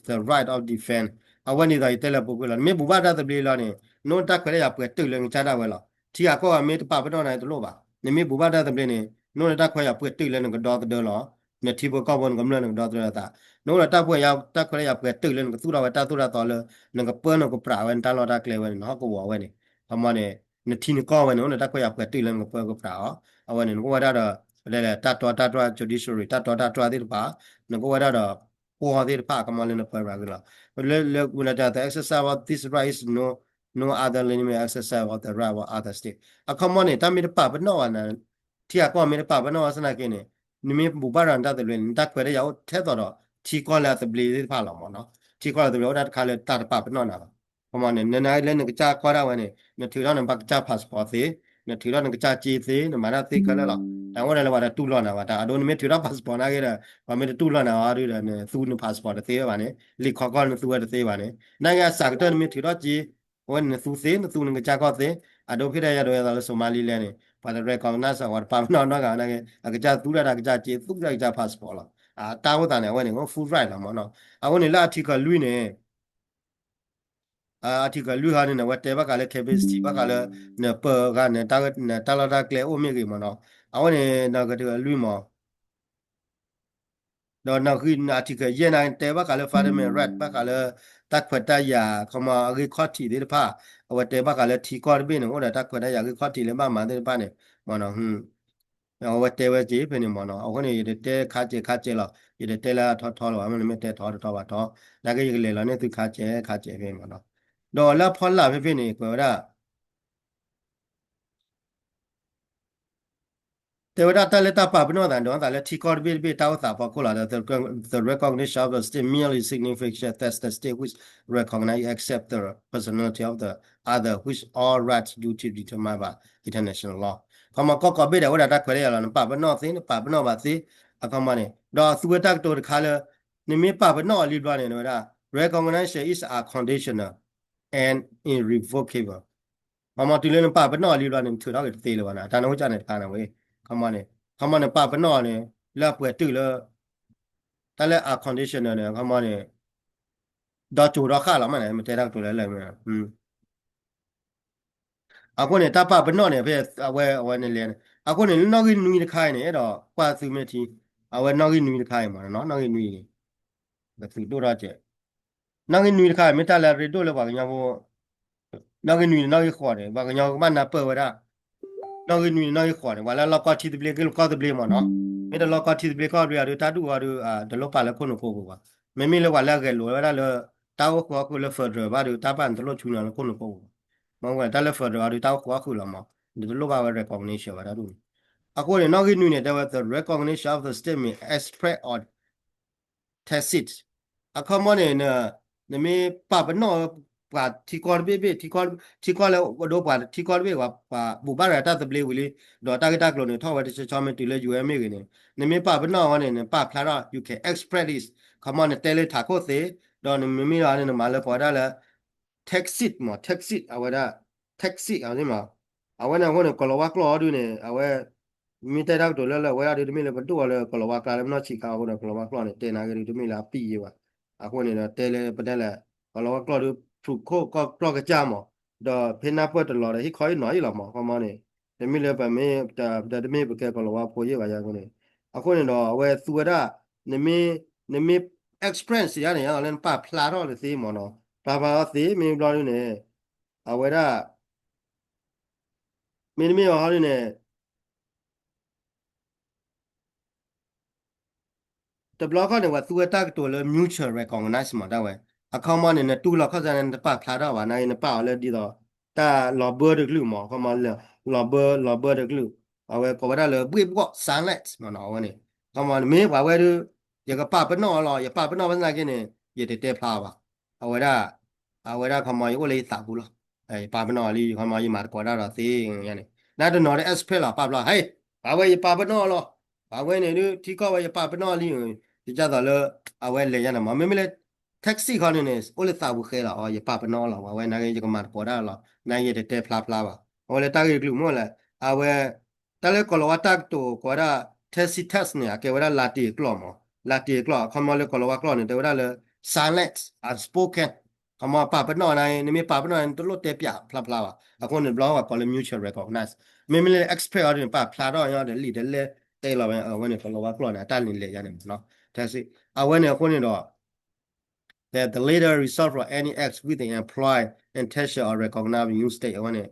the right of defense. အဝဲန့ၣ်သိးယတဲလၢအပူၤကွံာ်လီၤ. နမ့ၢ်ဘူၣ်ဘၣ်တၢ်သဘျ့လီၤန့ၣ် နအိၣ်ဒီးတၢ်ခွဲးတၢ်ယာ်ပှဲၤတုာ်လၢနကစၢ်ဒၣ်ဝဲလီၤ. ထံဂၤကီၢ်ဂၤမ့ၢ်တပာ်ပနီၣ်နၤတလိၣ်ဘၣ်. နမ့ၢ်ဘူၣ်ဘၣ်တၢ်သဘျ့န့ၣ် နအိၣ်ဒီးတၢ်ခွဲးတၢ်ယာ်ပှဲၤတုာ်လၢနကဒီသဒၢလီၤ. နထံဖိကီၢ်ဖိနကမျၢၢ်နကဒီသဒၢအသး, နအိၣ်ဒီးတၢ်ခွဲးတၢ်ယာ်ပှဲၤတုာ်လၢနကသူၣ်ထီၣ်ဝဲတၢ်သိၣ်တၢ်သီလၢ နကပၢနကပြးဝဲနတၢ်လီၢ်တၢ်ကျဲဝဲန့ၣ် နဟီၣ်ကဝီၤဝဲန့ၣ် ခီမီန့ၣ် နထံနကီၢ်ဝဲန့ၣ် အိၣ်ဒီးတၢ်ခွဲးတၢ်ယာ်ပှဲၤတုာ်လၢနကပၢကပြးအီၤ. အဝဲန့ၣ် နကအိၣ်ဝဲဒၣ်ဒီး ပတဲလဲၣ် တၢ်တီတၢ်တြၢ် judiciary တၢ်တီတၢ်တြၢ်သ့ၣ်တဖၣ်, နကအိၣ်ဝဲဒၣ်ဒီး ပှီၢ်သ့ၣ်တဖၣ် ခီမီလၢနပၢပြးက့ၤလီၤ. လၢ လၢ when the exercise of this right is no, no other than the exercise of the right of other state. အခီမီန့ၣ် တၢ်မ့ၢ်တပာ်ပနီၣ်ဘၣ်နၤ, ထံဂၤကီၢ်မ့ၢ်တပာ်ပနီၣ်ဘၣ်သနာ်က့န့ၣ် နမ့ၢ်ဘူၣ်ဘၣ်ဒီးနတၢ်သဘျ့န့ၣ် နတၢ်ခွဲးတၢ်ယာ်အိၣ်ထဲသိးဒီး ထံကီၢ်လၢအသဘျ့သ့ၣ်တဖၣ်လီၤမ့ၢ်နီၤ. ထံကီၢ်လၢသဘျ့အိၣ်ဒၣ်တခါလၢတၢ်တပာ်ပနီၣ်နၤဘၣ်. ခီမီန့ၣ် နနလၢနကစၢ်ကီၢ်ဒၣ်ဝဲန့ၣ် နထုးထီၣ်နဘၣ်ကစၢ် passport သ့, နထုးထီၣ်နကစၢ်က့သ့, နမၤတၢ်သ့ခဲလၢာ်လီၤ. တၢ်အိၣ်ဒၣ်လၢပှၤတတူၢ်လိာ်နၤဘၣ်, တၢ်အဒိနမ့ၢ်ထုးထီၣ် passport နာ်က့ဒီး ပှၤမ့ၢ်တတူၢ်လိာ်နၤအီၤဒုဒီး နသူန passport တသ့ဝဲဘၣ်န့ၣ်, လံာ်ခီကီၢ်နသူဝဲတသ့ဘၣ်န့ၣ်, နာ်က့အစှၤကတၢၢ်နမ့ၢ်ထုးထီၣ်က့ အဝဲန့ၣ်နသူသ့, နသူနကစၢ်ကီၢ်သ့, အဒိဖဲဒၣ်ယၤဒိးယသးလၢ Somaliland န့ၣ် ပှၤတ recognize အဝဲတပာ်ပနီၣ်နီတဂၤနာ်က့ အကစၢ်သူဒၣ်တၢ်ကစၢ်က့ သူဒၣ်ကစၢ် passport လီၤ. တၢ်အိၣ်သးန့ၣ် အဝဲန့ၣ် full right လီၤမ့ၢ်နီၤ. အဃိန့ၣ်လၢ article လွံၢ်န့ၣ် article လွံၢ်ဟီန့ၣ် အဝဲတဲဘၣ်ဃးလၢ capacity ဘၣ်ဃးလၢ နပၢဂၤ နတၢ်လီၢ်တၢ်ကျဲအိၣ်မ့ၢ်ဂ့ၤမ့ၢ်နီၤ. အဝဲန့ၣ် article လွံၢ်မ့ၢ် ဒီး article ယဲၢ်န့ၣ် တဲဘၣ်ဃးလၢ fundamental right ဘၣ်ဃးလၢ တၢ်ခွဲးတၢ်ယာ် ခီမီအဂ့ၢ်ခီၣ်ထံးသ့ၣ်တဖၣ်, အဝဲတဲဘၣ်ဃးလၢထံကီၢ်တဘ့ၣ်န့ၣ် အိၣ်ဒီးတၢ်ခွဲးတၢ်ယာ်ဂ့ၢ်ခီၣ်ထံးလၢဘၣ်မၤသ့ၣ်တဖၣ်န့ၣ် မ့ၢ်နီၤ အဝဲတဲဝဲက့ၤဖဲန့ၣ်မ့ၢ်နီၤ. အဃိန့ၣ် ယတတဲခါစဲးခါစဲးလီၤ, ယတတဲလၢအထီထီလီၤဘၣ်, မ့ၢ်နမ့ၢ်တဲထီတထီဘၣ်ထီ, နာ်က့ယကလဲၤလီၤန့ၢ်သုခါစဲးခါစဲးဖဲမ့ၢ်နီၤ. ဒီးလၢအဖီလာ်ဖဲဖဲန့ၣ် ကွဲးဝဲဒၣ် တဲဝဲဒၣ်တၢ်လၢတၢ်ပာ်ပနီၣ်သး ဒိးသးလၢထံကီၢ်တဘ့ၣ်တဘ့ၣ်တၢ်အိၣ်သးဖီခိၣ်လီၤ. The, the recognition of the state merely signifies that the state which recognize accept the personality of the other, which all rights duty determined by international law. ခီမီကီၢ်ကိးဘ့ၣ်ဒီး အိၣ်ဒီးတၢ်ခွဲးတၢ်ယာ်လီၤ, နပာ်ပနီၣ်သ့ နပာ်ပနီၣ်ဘၣ်သ့, အခီမီန့ၣ် ဒီးသူဝဲတၢ်ကတိၤတခါလၢ နမ့ၢ်ပာ်ပနီၣ်အီၤလံဘျီန့ၣ် ဝဲဒၣ် recognition is unconditional and irrevocable. ခီမီတုၤလၢနပာ်ပနီၣ်အီၤလံဘျီန့ၣ် နထုးထီၣ်က့ၤတသ့လၢၤဘၣ်န့ၣ်, တၢ်နအိၣ်ကၢ်န့ၣ်တခါန့ၣ်ဝဲ, ခီမီန့ၣ်, ခီမီန့ၣ်ပာ်ပနီၣ်အီၤန့ၣ် လၢအပှဲၤတုာ်လၢ တၢ်လၢ unconditional န့ၣ် ခီမီန့ၣ် ဒီးကၠိၤဒီးဃၣ်လီၤမးန့ၣ် မ့ၢ်တဲတၢ်ကတိၤလၢလၢ အဃိန့ၣ် တၢ်ပာ်ပနီၣ်န့ၣ် ဖဲအဝဲ အဝဲန့ၣ်လဲၣ်န့ၣ် အဃိန့ၣ် နီၣ်ဂံၢ်နွံတခါအံၤန့ၣ် အဲၣ်ဒိးကွၢ်သုမ့ၢ်ထံ, အဝဲနီၣ်ဂံၢ်နွံတခါအံၤမ့ၢ်နီၤ, နီၣ်ဂံၢ်နွံန့ၣ် ကသုးဒိၣ်ထီၣ်ကဲး, နီၣ်ဂံၢ်နွံတခါအံၤ မ့ၢ်တၢ်လၢအရ့ဒိၣ်လၢပှၤကညီဖိ, နီၣ်ဂံၢ်နွံန့ၣ် နီၣ်ဂံၢ်ဃိးန့ၣ် ပှၤကညီကဘၣ်နၢ်ပၢၢ်ဝဲဒၣ် နီၣ်ဂံၢ်နွံန့ၣ် နီၣ်ဂံၢ်ဃိးန့ၣ် ပှၤလၢလီၢ်ကီၢ်ထံသဘျ့ က့ၢ်လီၢ်ကီၢ်သဘျ့မ့ၢ်နီၤ, မ့ၢ်တလီၢ်ကီၢ်ထံသဘျ့ကီၢ်သဘျ့အီၤဒီး တၢ်ဒူၣ်အီၤဒီး တလိၣ်ပာ်လၢခိၣ်နူာ်ကိးပူၤဘၣ်. မ့မ့ၢ်လၢပှၤလၢအဂဲၤလိာ်ဝဲဒၣ်လၢ တၢ်အိၣ်ဃုာ်အီၣ်ဃုာ်လၢ federal ဘၣ်ဒီး တၢ်ပာ်န့ၣ်တလိၣ်ဆူညါလၢခိၣ်နူာ်ကိးပူၤဘၣ်. မ့ၢ်ဝဲတၢ်လၢ federal အီၤဒီး တၢ်အိၣ်ဃုာ်အီၣ်ဃုာ်လီၤမး, နတလိၣ်ဘၣ်ဝဲ recognition ဘၣ်တၢ်ဒူၣ်န့ၣ်. အဃိန့ၣ် နီၣ်ဂံၢ်နွံန့ၣ် တဲဝဲ the recognition of the state may express or tacit. အခီမီန့ၣ် နမ့ၢ်ပာ်ပနီၣ် ပှၤထံကီၢ်တဘ့ၣ်ဘ့ၣ် ထံကီၢ်လၢအဒိပှၤထံကီၢ်တဘ့ၣ် ပှၤဘူၣ်ဘၣ်ရၤတၢ်သဘျ့ဝံၤလံ, ဒီးတၢ်ဂ့ၢ်တၢ်ကျိၤန့ၣ် ထီၣ်ဝဲတဆီဆီမ့ၢ်တုၤလၢ ယူၤအ့မ့ၢ်ဂ့ၤန့ၣ် နမ့ၢ်ပာ်ပနီၣ်အီၤန့ၣ် နပာ်ဖျါထီၣ် you can express this. ခီမီ နတဲလၢထးခိၣ်သ့, ဒီးနမ့မ့ၢ်ဒီးန့ၣ် နမၤလၢပှၤဝဲဒၣ်လၢ tacit မး tacit အဝဲဒၣ် tacit အဝဲသ့ၣ်မး, အဝဲန့ၣ်အဃိန့ၣ် ကီၤလၤဝါကျိာ်အီၤဒုန့ၣ် အဝဲ မ့ၢ်တဲတၢ်ကတိၤလၢလၢဝဲဒၣ်ဒု တမ့ၢ်လၢပဒိၣ်အီၤလၢကီၤလၤဝါကျိာ်လၢပနီၢ်ဆံးခါအဃိန့ၣ် ကီၤလၤဝါကျိာ်န့ၣ် တဲနာ်က့ဒု တမ့ၢ်လၢအပံၣ်ယ့ဘၣ်. အဃိန့ၣ်ဒီးတဲလၢပတဲလၢ ကီၤလၤဝါကျိာ်ဒု ဖုၣ်ခိၣ်ကီၢ်ကျီၢ်ကစၢ်မး, ဒီးဖဲနၢ်ပၢၢ်တလီၤဒီးဟ့ၣ်ခီဟ့ၣ်နီၤအံၤလီၤမး ခီမီန့ၣ်, တမ့ၢ်လၢပမ့ၢ် တမ့ၢ်ပကဲကီၤလၤဝါဖိယ့ၣ်ဘၣ်ယၤအဃိန့ၣ်, အဃိန့ၣ်ဒီးအဝဲသူဝဲဒၣ် နမ့ၢ် express ယၤန့ၣ် လၢနပာ်ဖျါထီၣ်နသ့မးနီၤ, ပာ်ဖျါထီၣ်သ့ မ့ၢ်ဘျီဒုန့ၣ် အဝဲဒၣ် မ့တမ့ၢ်ဘၣ်ဟီဒုန့ၣ် တဘျီခီန့ၣ် ပှၤသူဝဲတၢ်ကတိၤလၢ mutual recognize မး တၢ်ဝဲ, အခီမီန့ၣ် နတူၢ်လိာ်ခီၣ်စါန့ၣ် နတပာ်ဖျါထီၣ်ဘၣ် နာ်က့ နပာ်အီၤလၢဒ်သိး တၢ်လီၤဘၢတကလုာ်မး ခီမီ လီၤဘၢ လီၤဘၢတကလုာ်, အဝဲကိးဝဲဒၣ်လၢ ဘှ့ၣ်ဘှီၣ် silence မးနီၤ အဝဲန့ၣ်, ခီမီ မ့ၢ်ပှၤဝဲဒု ယကပာ်ပနီၣ်အီၤလီၤ ယပာ်ပနီၣ်ဘၣ်သနာ်က့န့ၣ် ယတတဲဖျါအီၤဘၣ်, အဝဲဒၣ် အဝဲဒၣ်ခီမီ ယအိၣ်လၢယသးပူၤလီၤ ယပာ်ပနီၣ်အီၤလံ ခီမီ ယမၤသကိးတၢ်ဒီးသ့န့ၣ်, နတနီၤလၢ express လီၤ ပာ်ဖျါ ဟဲ ပှၤဝဲ ယပာ်ပနီၣ်အီၤလီၤ, ပှၤဝဲန့ၣ်ဒု ထံကီၢ်ဝဲ ယပာ်ပနီၣ်အီၤလံ, ယကသိးလၢ အဝဲလဲၤယါန့ၣ်မး မ့မ့ၢ်လၢ tacit ခီန့ၣ်န့ၣ် အိၣ်လၢသးပူၤဃဲလီၤ အီၤ ယပာ်ပနီၣ်အီၤလီၤ ပှၤဝဲ နာ်က့ ယကမၤသကိးတၢ်လီၤ နာ်က့ ယတတဲဖျါဖျါဘၣ်, အဝဲလၢတၢ်ဂ့ၢ်တကလုာ်မ့ၢ်လဲၣ်, အဝဲ တၢ်လၢကီၤလၤဝါတၢ်ကတိၤကိးဝဲဒၣ် Tacitus န့ၣ် အကဲဝဲဒၣ် Latin အကျိာ်မး, Latin အကျိာ် အခီမီလၢကီၤလၤဝါကျိာ်န့ၣ် တဲဝဲဒၣ်လၢ silent, unspoken. ခီမီ ပာ်ပနီၣ်န့ၣ် နမ့ၢ်ပာ်ပနီၣ်န့ၣ် နတလိၣ်တဲပၠးဖျါဖျါဘၣ်. အဃိန့ၣ် တဘျီဘၣ်ကိးလၢ mutual recognize. မ့မ့ၢ်လၢ express အီၤဒ်န့ၣ် ပာ်ဖျါထီၣ်ညီ တလံာ်တလဲၢ်တဲလီၤဝဲ အဝဲန့ၣ် ကလီၤဝါကျိာ်န့ၣ် အတၢ်န့ၣ်လဲၤယါန့ၣ်မ့ၢ်နီၤ. အဝဲန့ၣ်အဃိန့ၣ်ဒီး that the latter result from any act with the implied intention of recognizing new state အဝဲန့ၣ်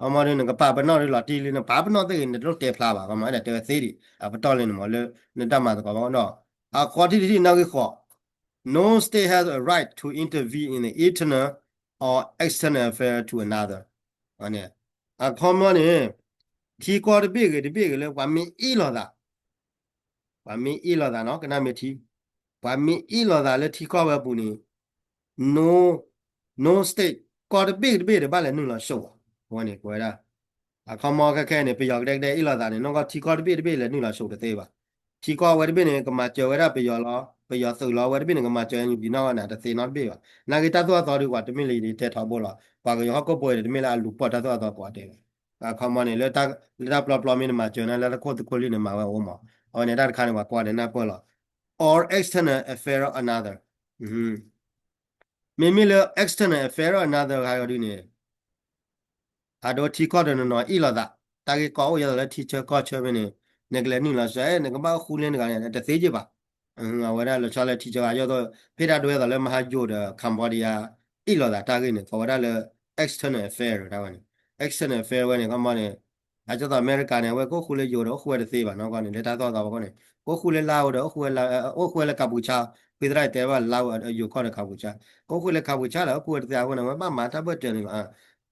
အမ့ၢ်ဒ်နကပာ်ပနီၣ်ဒ်လီၤတံၢ်လံ နပာ်ပနီၣ်သ့ၣ်ဂ့ၤ နတလိၣ်တဲဖျါဘၣ် ကမ့ၢ်ဒ်တဲဝဲသ့ဒံး အပတီၢ်လၢနမ့ၢ်လၢ နတၢ်မၤသကိးဘၣ်ဒီး အဃီထံၣ်တထံၣ်နီၣ်ဂံၢ်ဃိး no state has a right to intervene in the internal or external affair to another န့ၣ် အခီမီန့ၣ် ထံကီၢ်တဘ့ၣ်ဂ့ၤတဘ့ၣ်ဂ့ၤလၢ ပှၤမ့ၢ်အ့ၣ်လိာ်သး ပှၤမ့ၢ်အ့ၣ်လိာ်သးနီၤ ကနၣ်မ့ၢ်ထံ ပှၤမ့ၢ်အ့ၣ်လိာ်သးလၢထံကီၢ်ဝဲအပူၤန့ၣ် no, no state ကီၢ်တဘ့ၣ်တဘ့ၣ်တဘၣ်လဲၤနုာ်လီၤစိးဘၣ်. အဝဲန့ၣ် ကွဲးဝဲဒၣ် အခီမီခဲခဲန့ၣ် ပယီၤကဒဲကဒဲအ့ၣ်လိာ်သးန့ၣ် နီၢ်ကီၢ်ထံကီၢ်တဘ့ၣ်တဘ့ၣ်လဲၤနုာ်လီၤစိးတသ့ဘၣ်. ထံကီၢ်ဝဲတဘ့ၣ်န့ၣ် ကမၤစၢၤဝဲဒၣ်ပယီၤလီၤ ပယီၤသုးလီၤ ဝဲတဘ့ၣ်န့ၣ် ကမၤစၢၤ NUG နီၢ်ကီၢ်န့ၣ် တသ့နီတဘ့ၣ်ဘၣ်. နာ်က့တၢ်သိၣ်တၢ်သီဒ်ကွၢ်တမ့ၢ်လၢယတဲထီဘိလီၤ ပှၤကညီဟီၣ်ခိၣ်ဖိအံၤန့ၣ် တမ့ၢ်လၢအလူၤပိာ်တၢ်သိၣ်တၢ်သီကိးဂၤဒဲးဘၣ်. အခီမီန့ၣ် လၢတၢ်ပျီပျီမ့ၢ်နမၤစၢၤန့ၣ် လၢတခိၣ်သခိၣ်လွံၢ်န့ၣ်မၤဝဲအိၣ်မး. အဝဲန့ၣ်တၢ်တခါန့ၣ် ပှၤကွၢ်ဒီးနၢ်ပၢၢ်လီၤ or external affair of another မ့မ့ၢ်လၢ external affair of another ဂၤအံၤဒ်န့ၣ် အဒိထံကီၢ်တနီၤနီၤအ့ၣ်လိာ်သး တၢ်ဂ့ၢ်ကီအိၣ်ယဲသိးလၢထံဆၢကီၢ်ဆၢဖဲန့ၣ် နကလဲၤနုာ်လီၤစၢၤ နကဘၣ်ဃူလၢနဂၤန့ၣ် တသ့က့ဘၣ်. အဝဲဒၣ်လီၤဆီလၢထံဆၢဂၤယဲသိး ဖဲတၢ်ဒိဝဲသိးလၢမဟါယိာ်ဒီး Cambodia အ့ၣ်လိာ်သးတၢ်ဂ့ၢ်န့ၣ် ကိးဝဲဒၣ်လၢ external affair တၢ်ဝဲန့ၣ် external affair ဝဲန့ၣ် ခီမီန့ၣ် အကဲသိးအမဲရကၤန့ၣ် အဝဲကအိၣ်ဃူလၢယိာ်ဒီး အိၣ်ဃူဝဲတသ့ဘၣ်နီၢ်ကီၢ်န့ၣ် လၢတၢ်သိၣ်တၢ်သီအဃိန့ၣ် ကအိၣ်ဃူလၢလါဝဲဒီး အိၣ်ဃူဝဲလၢကၣ်ပူၤဆါ ဖဲသရၣ်တဲဘၣ်လါဝဲယိာ်ကီၢ်ဒီးကၣ်ပူၤဆါ ကအိၣ်ဃူလၢကၣ်ပူၤဆါလၢ အိၣ်ဃူဝဲတသ့အဃိန့ၣ် အဝဲဘၣ်မၤတၢ်ဘၢၣ်စၢၤန့ၣ်လီၤ.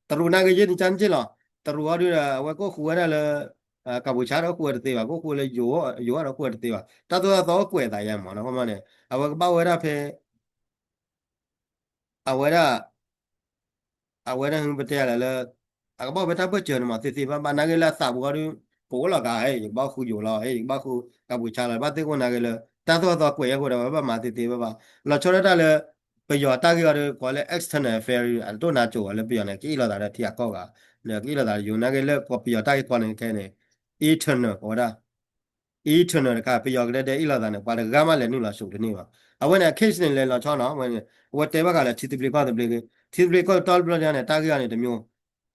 တရူးနာ်က့ယဲန့ၣ်ကန့ၣ်က့လီၤ. တရူးအီၤဒုဒီး အဝဲကအိၣ်ဃူဝဲဒၣ်လၢ ကၣ်ပူၤဆါဒီးအိၣ်ဃူဝဲတသ့ဘၣ် ကအိၣ်ဃူဝဲလၢယိာ် ယိာ်ဒီးအိၣ်ဃူဝဲတသ့ဘၣ် တၢ်သိၣ်တၢ်သီအိၣ်ကွဲးသးယါမးနီၢ်ကီၢ်န့ၣ် အဝဲကဘၣ်ဝဲဒၣ်ဖဲ အဝဲဒၣ် အဝဲဒၣ်ပတဲယၤလဲၣ်လၢ အကဘၣ်ဝဲတၢ်ဘၢၣ်စၢၤန့ၣ်မး သ့သ့ဘၣ်ဘၣ် နာ်က့လၢအသးပူၤအီၤဒု ပအိၣ်လီၤဂာ် ယကဘၣ်ဃုယိာ်လီၤ ယကဘၣ်ဃုကၣ်ပူၤဆါလီၤ ဘၣ်သ့ၣ်ကအိၣ်နာ်က့လၢ တၢ်သိၣ်တၢ်သီကွဲးယဲၢ်ဃိဒီး ဝဲဘၣ်မၤသ့သ့ဘၣ်ဘၣ် လီၤဆီဒၣ်တၢ်လၢ ပယီၤတၢ်ဂ့ၢ်အီၤဒု ကိးလၢ external affair အတတိၢ်နါကိၤဝဲလၢပယီၤန့ၣ် ကအ့ၣ်လိာ်သးဒီးထံဂၤကီၢ်ဂၤ ဒီးကအ့ၣ်လိာ်သးယိာ်နာ်က့လၢပယီၤတၢ်ဂ့ၢ်ကီန့ၣ်ခဲန့ၣ် internal ကိးဝဲဒၣ် internal တခါ ပယီၤကဒဲဒဲအ့ၣ်လိာ်သးန့ၣ် ပှၤတဂၤမးလဲၤနုာ်လီၤစိးတန့ၢ်ဘၣ်. အဝဲန့ၣ် အ case န့ၣ် လဲၤလီၤဆီနီၤ အဝဲန့ၣ် အဝဲတဲဘၣ်ဃးလၢထံသဘျ့ကီၢ်သဘျ့ဂ့ၤ ထံသဘျ့ကီၢ်သဘျ့န့ၣ် တၢ်ဂ့ၢ်အီၤန့ၣ်တမျိုး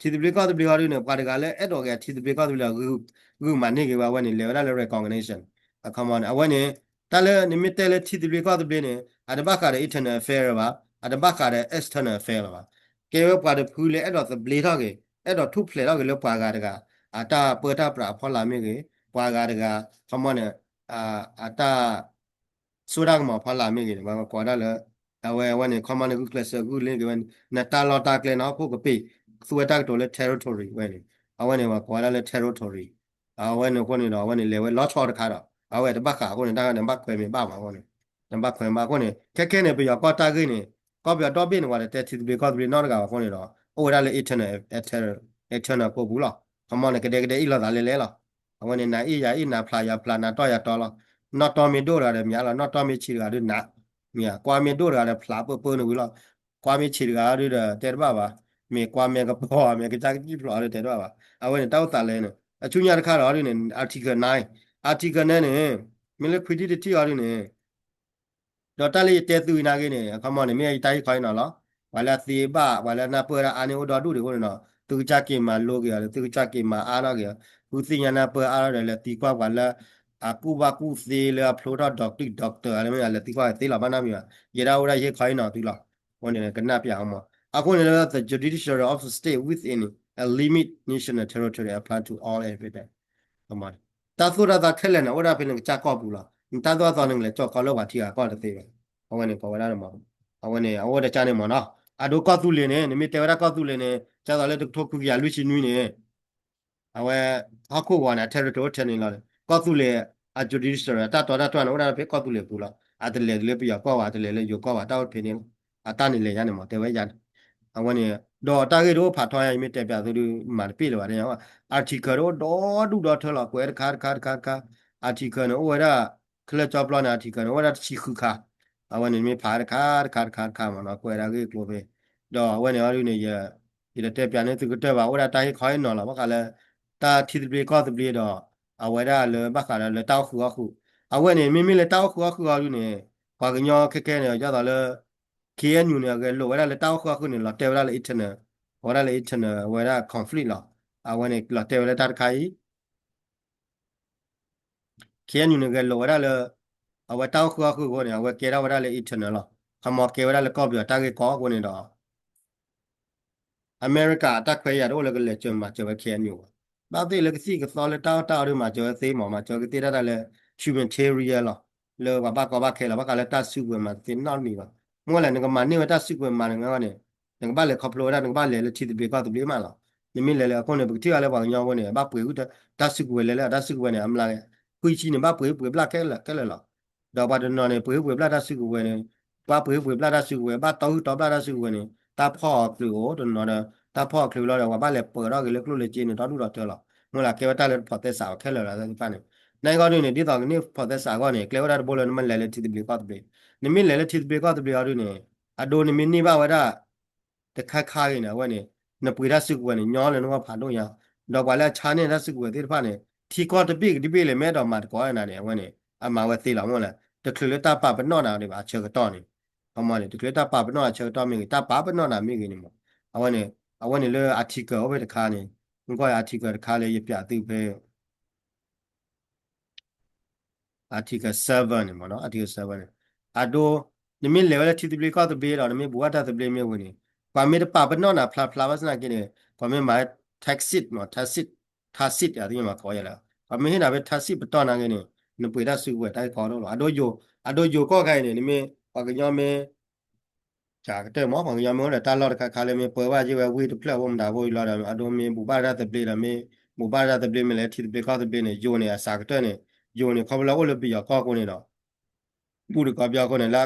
ထံသဘျ့ကီၢ်သဘျ့အီၤဒုန့ၣ် ပှၤတဂၤလၢအဲၣ်ဒိးက့ၤထံသဘျ့ကီၢ်သဘျ့ ဂုာ်မၤန့ၢ်က့ၤဝဲ အဝဲန့ၣ် လဲၤဝဲဒၣ်လၢ recognition အခီမီန့ၣ် အဝဲန့ၣ် တၢ်လၢနမ့ၢ်တဲလၢထံသဘျ့ကီၢ်သဘျ့န့ၣ် အတဘၣ်ဃးဒီး internal affair ဘၣ် အတဘၣ်ဃးဒီး external affair လၢၤဘၣ်. ကဲဝဲပှၤတဖုလၢအဲၣ်ဒိးသဘျ့ထီၣ်က့ၤ အဲၣ်ဒိးထူၣ်ဖျဲးထီၣ်က့ၤလၢပှၤဂၤတဂၤ အတၢ်ပၢတၢ်ပြးအဖီလာ်မ့ၢ်ဂ့ၤ ပှၤဂၤတဂၤ ခီမီန့ၣ် အတၢ် စိတၢ်ကမီၤဖီလာ်မ့ၢ်ဂ့ၤန့ၣ် ပှၤကိးဝဲဒၣ်လၢ အဝဲအဝဲန့ၣ် ခီမီန့ၣ် ဂုာ်ကျဲးစၢးဂုာ်လ့က့ၤဝဲ နတၢ်လီၢ်တၢ်ကျဲန့ၣ် ဟီၣ်ခိၣ်ကပ့ၢ် သူဝဲတၢ်ကတိၤလၢ territory ဝဲန့ၣ် အဝဲန့ၣ် ပှၤကိးဝဲဒၣ်လၢ territory အဝဲန့ၣ်အဃိန့ၣ်ဒီး အဝဲန့ၣ်လဲၤဝဲလီၤဆီတခါဒီး အဝဲတဘၣ်ဃးအဃိန့ၣ် တၢ်နဘၣ်ခွဲးမ့ၢ်ဘၣ်မးအဃိန့ၣ် နဘၣ်ခွဲးမ့ၢ်ဘၣ်အဃိန့ၣ် ခဲခဲန့ၣ် ပယီၤကီၢ်တၢ်ဂ့ၢ်န့ၣ် ကီၢ်ပယီၤဒီဘ့ၣ်န့ၣ် ပှၤတတဲထံသဘျ့ကီၢ်သဘျ့နီတဂၤဘၣ်အဃိန့ၣ်ဒီး အိၣ်ဝဲဒၣ်လၢ internal internal ကိာ်ပူၤလီၤ. ခီမီန့ၣ် ကဒဲကဒဲအ့ၣ်လိာ်သးလဲၤလဲၤလီၤ. အဝဲန့ၣ် နၤအ့ၣ်ယၤအ့ၣ် နၤဖျးယၤဖျး နၤတီၢ်ယၤတီၢ်လီၤ. နီၢ်တီမ့ၢ်ဒိၣ်တဂၤဒီးမ့ၢ်အါလီၤ နီၢ်တီမ့ၢ်ဆံးတဂၤဒုးနး မ့ၢ်ဧါ ကွၢ်မ့ၢ်ဒိၣ်တဂၤဒီးဖျးပၢပၢန့ၣ်ဝံၤလီၤ. ကွၢ်မ့ၢ်ဆံးတဂၤဒုးဒီးတဲတဘၣ်ဘၣ်. မ့ၢ်ကွၢ်မ့ၢ်ကပီၤ မ့ၢ်ကစၢ်ကစံၣ်ဖျိးဒုးတဲတဘၣ်ဘၣ်. အဝဲန့ၣ် တၢ်အိၣ်သးလဲၣ်န့ၣ် အဆူညါတခါဒီးဒုးန့ၣ် article nine, article nine န့ၣ် မ့ၢ်လၢခွံထံၣ်တထံၣ်အီၤဒုးန့ၣ် ဒီးတၢ်လၢယတဲသုနာ်က့န့ၣ် အခီမီန့ၣ် မ့ၢ်ယတၢ်ဟ့ၣ်ခီဟ့ၣ်နီၤလီၤ. ပှၤလၢအသ့ဘၣ် ပှၤလၢနၢ်ပၢၢ်ဒၣ်အါန့ၢ်အိၣ်ဒီဒူၣ်ဒံးအဃိန့ၣ်ဒီး သုကစၢ်က့ၤမၤလိက့ၤအီၤဒီး သုကစၢ်က့ၤမၤအါထီၣ်က့ၤအီၤ ဃုသ့ၣ်ညါနၢ်ပၢၢ်အါထီၣ်ဒီး လဲၤသံကွၢ်ပှၤလၢ အကူၣ်ဘၣ်ကူၣ်သ့လၢအဖျိထီၣ် doctor doctor အါန့ၣ်မ့ၢ် လဲၤသံကွၢ်သ့လီၤ ဘၣ်နီတမံၤဘၣ်. ယဲဒၣ်အိၣ်ဒၣ်ယဟ့ၣ်ခီဟ့ၣ်နီၤသုလီၤ. အဃိန့ၣ် ကနၣ်ပျးအီၤမး. အဃိန့ၣ်လၢ the judiciary of the state within a limit national territory apply to all everything တၢ်သိၣ်တၢ်သီခဲလၢာ်န့ၣ် အိၣ်ဒၣ်ဖဲန့ၣ်ကစၢ်ကီၢ်ပူၤလီၤ. နတၢ်သိၣ်တၢ်သီန့ၣ် နလဲၤကၠီၣ်ခီလၢပှၤထံဂၤကီၢ်တသ့ဘၣ်. အဝဲန့ၣ် ကိးဝဲဒၣ်န့ၣ်မး, အဝဲန့ၣ် အအိၣ်တကါန့ၣ်မးနီၤ. အဒိကီၢ်သူလ့ၤန့ၣ် နမ့ၢ်တဲဝဲဒၣ်ကီၢ်သူလ့ၤန့ၣ် ကၢ်သိးလၢတကထိခွံကယၤလွံၢ်ဆံနွံန့ၣ် အဝဲ ဟီၣ်ခိၣ်ဂီၤန့ၣ် အ territory အိၣ်ထဲန့ၣ်လီၤ. ကီၢ်သူလ့ၤ အ judiciary အတၢ်တီတၢ်တြၢ်န့ၣ် အိၣ်ဒၣ်ဖဲကီၢ်သူလ့ၤပူၤလီၤ. အတလဲၤလၢပယီၤကီၢ်ဘၣ် အတလဲၤလၢယိၤကီၢ်ဘၣ် တၢ်အိၣ်ဖဲန့ၣ်လီၤ. အတၢ်န့ၣ်လဲၤယါန့ၣ်မး တဲဝဲယါန့ၣ် အဝဲန့ၣ် ဒီးတၢ်ဂ့ၢ်တအိၣ်ဖးထီယါ ယမ့ၢ်တဲပျးသုဒုး မၤတပ့ၢ်လၢၤဘၣ် တဲညါ article တအိၣ်ဒီဒူၣ်ဒီထၢလီၤ ကွဲးတခါတခါတခါတခါ article န့ၣ် အိၣ်ဝဲဒၣ် ခဲလၢာ်ကၠီပျီန့ၣ် article န့ၣ် အိၣ်ဝဲဒၣ်တဆံဃုခါ. အဝဲန့ၣ်မ့ၢ်ဖးတခါတခါတခါတခါမးနီၤ ကွဲးဒၣ်ဂ့ၢ်ကျိၤဖဲ ဒီးအဝဲန့ၣ်အီၤဒုးန့ၣ် ယတတဲပျးန့ၢ်သုကတၢၢ်ဘၣ် အိၣ်ဒၣ်တၢ်ဟ့ၣ်ခီဟ့ၣ်နီၤလီၤ ဘၣ်ဃးလၢ တၢ်ထံသဘျ့ကီၢ်သဘျ့ဒီး အဝဲဒၣ်လၢဘၣ်ဃးဒီးလၢတၢ်အိၣ်ဃုာ်အီၣ်ဃုာ် အဝဲန့ၣ် မ့မ့ၢ်လၢတၢ်အိၣ်ဃုာ်အီၣ်ဃုာ်အီၤဒုးန့ၣ် ပှၤကညီခဲခဲန့ၣ် ဒ်သိးလၢ ခ့ၣ်အဲၣ်ယူၣ်န့ၣ် အဂဲၤလိာ်ဝဲဒၣ်လၢတၢ်အိၣ်ဃုာ်အီၣ်ဃုာ်န့ၣ် လီၤတဲာ်ဝဲဒၣ်လၢ internal, အဝဲဒၣ်လၢ internal အဝဲဒၣ် conflict လီၤ. အဝဲန့ၣ် လီၤတဲာ်ဝဲလၢတၢ်တခါအံၤ ခ့ၣ်အဲၣ်ယူၣ်န့ၣ် ဂဲၤလိာ်ဝဲဒၣ်လၢ အဝဲတၢ်အိၣ်ဃုာ်အီၣ်ဃုာ်အဃိန့ၣ် အဝဲကဲထီၣ်ဝဲဒၣ်လၢ internal လီၤ. ခီမီကဲဝဲဒၣ်လၢကီၢ်ပယီၤတၢ်ဂ့ၢ်ကီအဃိန့ၣ်ဒီး အမဲရကၤအတၢ်ခွဲးယာ်တအိၣ်လၢကလဲၤစၢၤမၤစၢၤဝဲ ခ့ၣ်အဲၣ်ယူၣ်ဘၣ်. ဘၣ်သ့ၣ်လၢကသံၣ်ကသီလၢတၢ်အီၣ်တၢ်အီဒုးမၤစၢၤဝဲသ့မး, မၤစၢၤဝဲကသ့တၢ်တၢ်လၢ humanitarian လီၤ, လၢပှၤဘၣ်ကီဘၣ်ခဲလီၤ. ဘၣ်ဃးလၢတၢ်စုကဝဲၤမၤတသ့နီတမံၤဘၣ်. မ့ၢ်လဲၣ် နကမၤန့ၢ်ဝဲတၢ်စုကဝဲၤမၤန့ၢ်ဝဲန့ၣ် နကဘၣ်လဲၤခီဖျိဝဲဒၣ် နကဘၣ်လဲၤလၢထံသဘျ့ကီၢ်သဘျ့မးလီၤ. နမ့ၢ်လဲၤလၢအဃိန့ၣ် ပကထံၣ်ဘၣ်လၢပှၤကညီအဃိန့ၣ် ဘၣ်ပှ့ၤဟုၣ် တၢ်စုကဝဲၤလဲၤလၢအတၢ်စုကဝဲၤန့ၣ် အမျး ခွံဆံန့ၣ် ဘၣ်ပှ့ၤဟုၣ်ပှ့ၤဘျၣ်ခဲလၢာ်ခဲလၢာ်လီၤ. ဒီးပှၤတနီၤန့ၣ် ပှ့ၤဟုၣ်ပှ့ၤဘျၣ်တၢ်စုကဝဲၤန့ၣ်, ပှၤပှ့ၤဟုၣ်ပှ့ၤဘျၣ်တၢ်စုကဝဲၤ ဘၣ်တီဟုၣ်တီဘျၣ်တၢ်စုကဝဲၤန့ၣ် တၢ်ဖီၣ်အီၤချုးအိၣ်တနီၤဒီး တၢ်ဖီၣ်အီၤချုးလီၤဒီး ပှၤဘၣ်လဲၤပၢၤထီၣ်က့ၤလၢကျိၣ်လၢစ့န့ၣ် ဒီဒူၣ်ဒီထၢလီၤ. မ့ၢ်လၢကဲဝဲတၢ်လၢတဖိးသဲစးအီၤခဲလၢာ်လီၤသ့ၣ်တဖၣ်န့ၣ်. နဂီၢ်ဒုန့ၣ် ဒ်သိးကန့ၢ်ဖိးသဲစးအဂီၢ်န့ၣ် ကျဲဝဲဒၣ်တဘိလၢ နမ့ၢ်လဲၤလၢထံသဘျ့ကီၢ်သဘျ့, နမ့ၢ်လဲၤလၢထံသဘျ့ကီၢ်သဘျ့အီၤဒုန့ၣ် အဒိနမ့ၢ်န့ၢ်ဘၣ်ဝဲဒၣ် တခါခါဂ့ၤန့ၣ် အဝဲန့ၣ် နပှ့ၤတၢ်စုကဝဲၤန့ၣ် ညီလၢနဂီၢ်ဖးဒိၣ်ညါ, ဒီးပှၤလၢအဆါန့ၢ်တၢ်စုကဝဲၤသ့ၣ်တဖၣ်န့ၣ် ထံကီၢ်တဘ့ၣ်ကတဘ့ၣ်လဲၣ် မ့ၢ်အဲၣ်ဒိးမၤတကိးနၤန့ၣ် အဝဲန့ၣ် အမၤဝဲသ့လီၤ. မ့ၢ်လဲၣ် တချုးလၢတၢ်ပာ်ပနီၣ်နၤဒံးဘၣ် အဆၢကတီၢ်န့ၣ်, ခီမီန့ၣ် တချုးလၢတၢ်ပာ်ပနီၣ်အဆၢကတီၢ်မ့ၢ်ဂ့ၤ တၢ်ပာ်ပနီၣ်နၤမ့ၢ်ဂ့ၤန့ၣ်မး, အဝဲန့ၣ် အဝဲန့ၣ်လၢ article အိၣ်ဖဲတခါန့ၣ်, မ့ၢ်ကွၢ် article တခါလၢယပြးသုဖဲ article seven န့ၣ်မးနီၤ, article seven န့ၣ်, အဒိ နမ့ၢ်လဲၤဝဲလၢထံသဘျ့ကီၢ်သဘျ့ဒီး နမ့ၢ်ဘူးဘၣ်တၢ်သဘျ့မ့ၢ်ဝံၤန့ၣ် ပှၤမ့ၢ်တပာ်ပနီၣ်နၤဖျါဖျါဘၣ်ဆၣ်သနာ်က့န့ၣ် ပှၤမ့ၢ်မၤ tacit မး tacit, tacit အသ့ၣ်ညါမးကိးယဲလၢ ပှၤမ့ၢ်ဟ့ၣ်နၤဖဲ tacit ပတီၢ်နာ်က့န့ၣ် နပှ့ၤတၢ်စုကဝဲၤတၢ်ဂ့ၢ်ကီဒိၣ်လီၤ. အဒိယိၤ, အဒိယိၤကီၢ်ခါအံၤန့ၣ် နမ့ၢ် ပှၤကညီမ့ၢ် ကကတၢၢ်မး ပှၤကညီမ့ၢ်အိၣ်ဒီးတၢ်လီၢ်တခါခါလၢ မ့ၢ်ပၢဘၣ်ယ့ၢ်ဝဲဝ့ၢ်တဖျၢၣ်အိၣ်မတၤဖိအံၤလီၤဒီး အဒိမ့ၢ်ဘူးဘၣ်တၢ်သဘျ့ဒီး မ့ၢ်ဘူးဘၣ်တၢ်သဘျ့မ့ၢ်လဲၤထံသဘျ့ကီၢ်သဘျ့န့ၣ် ယိၤန့ၣ် အစှၤကတၢၢ်န့ၣ် ယိၤန့ၣ် ခီဖျိလၢအိၣ်လၢပယီၤကီၢ်အဃိန့ၣ်ဒီး ဘူၣ်တကိးပယီၤအဃိန့ၣ် လၢ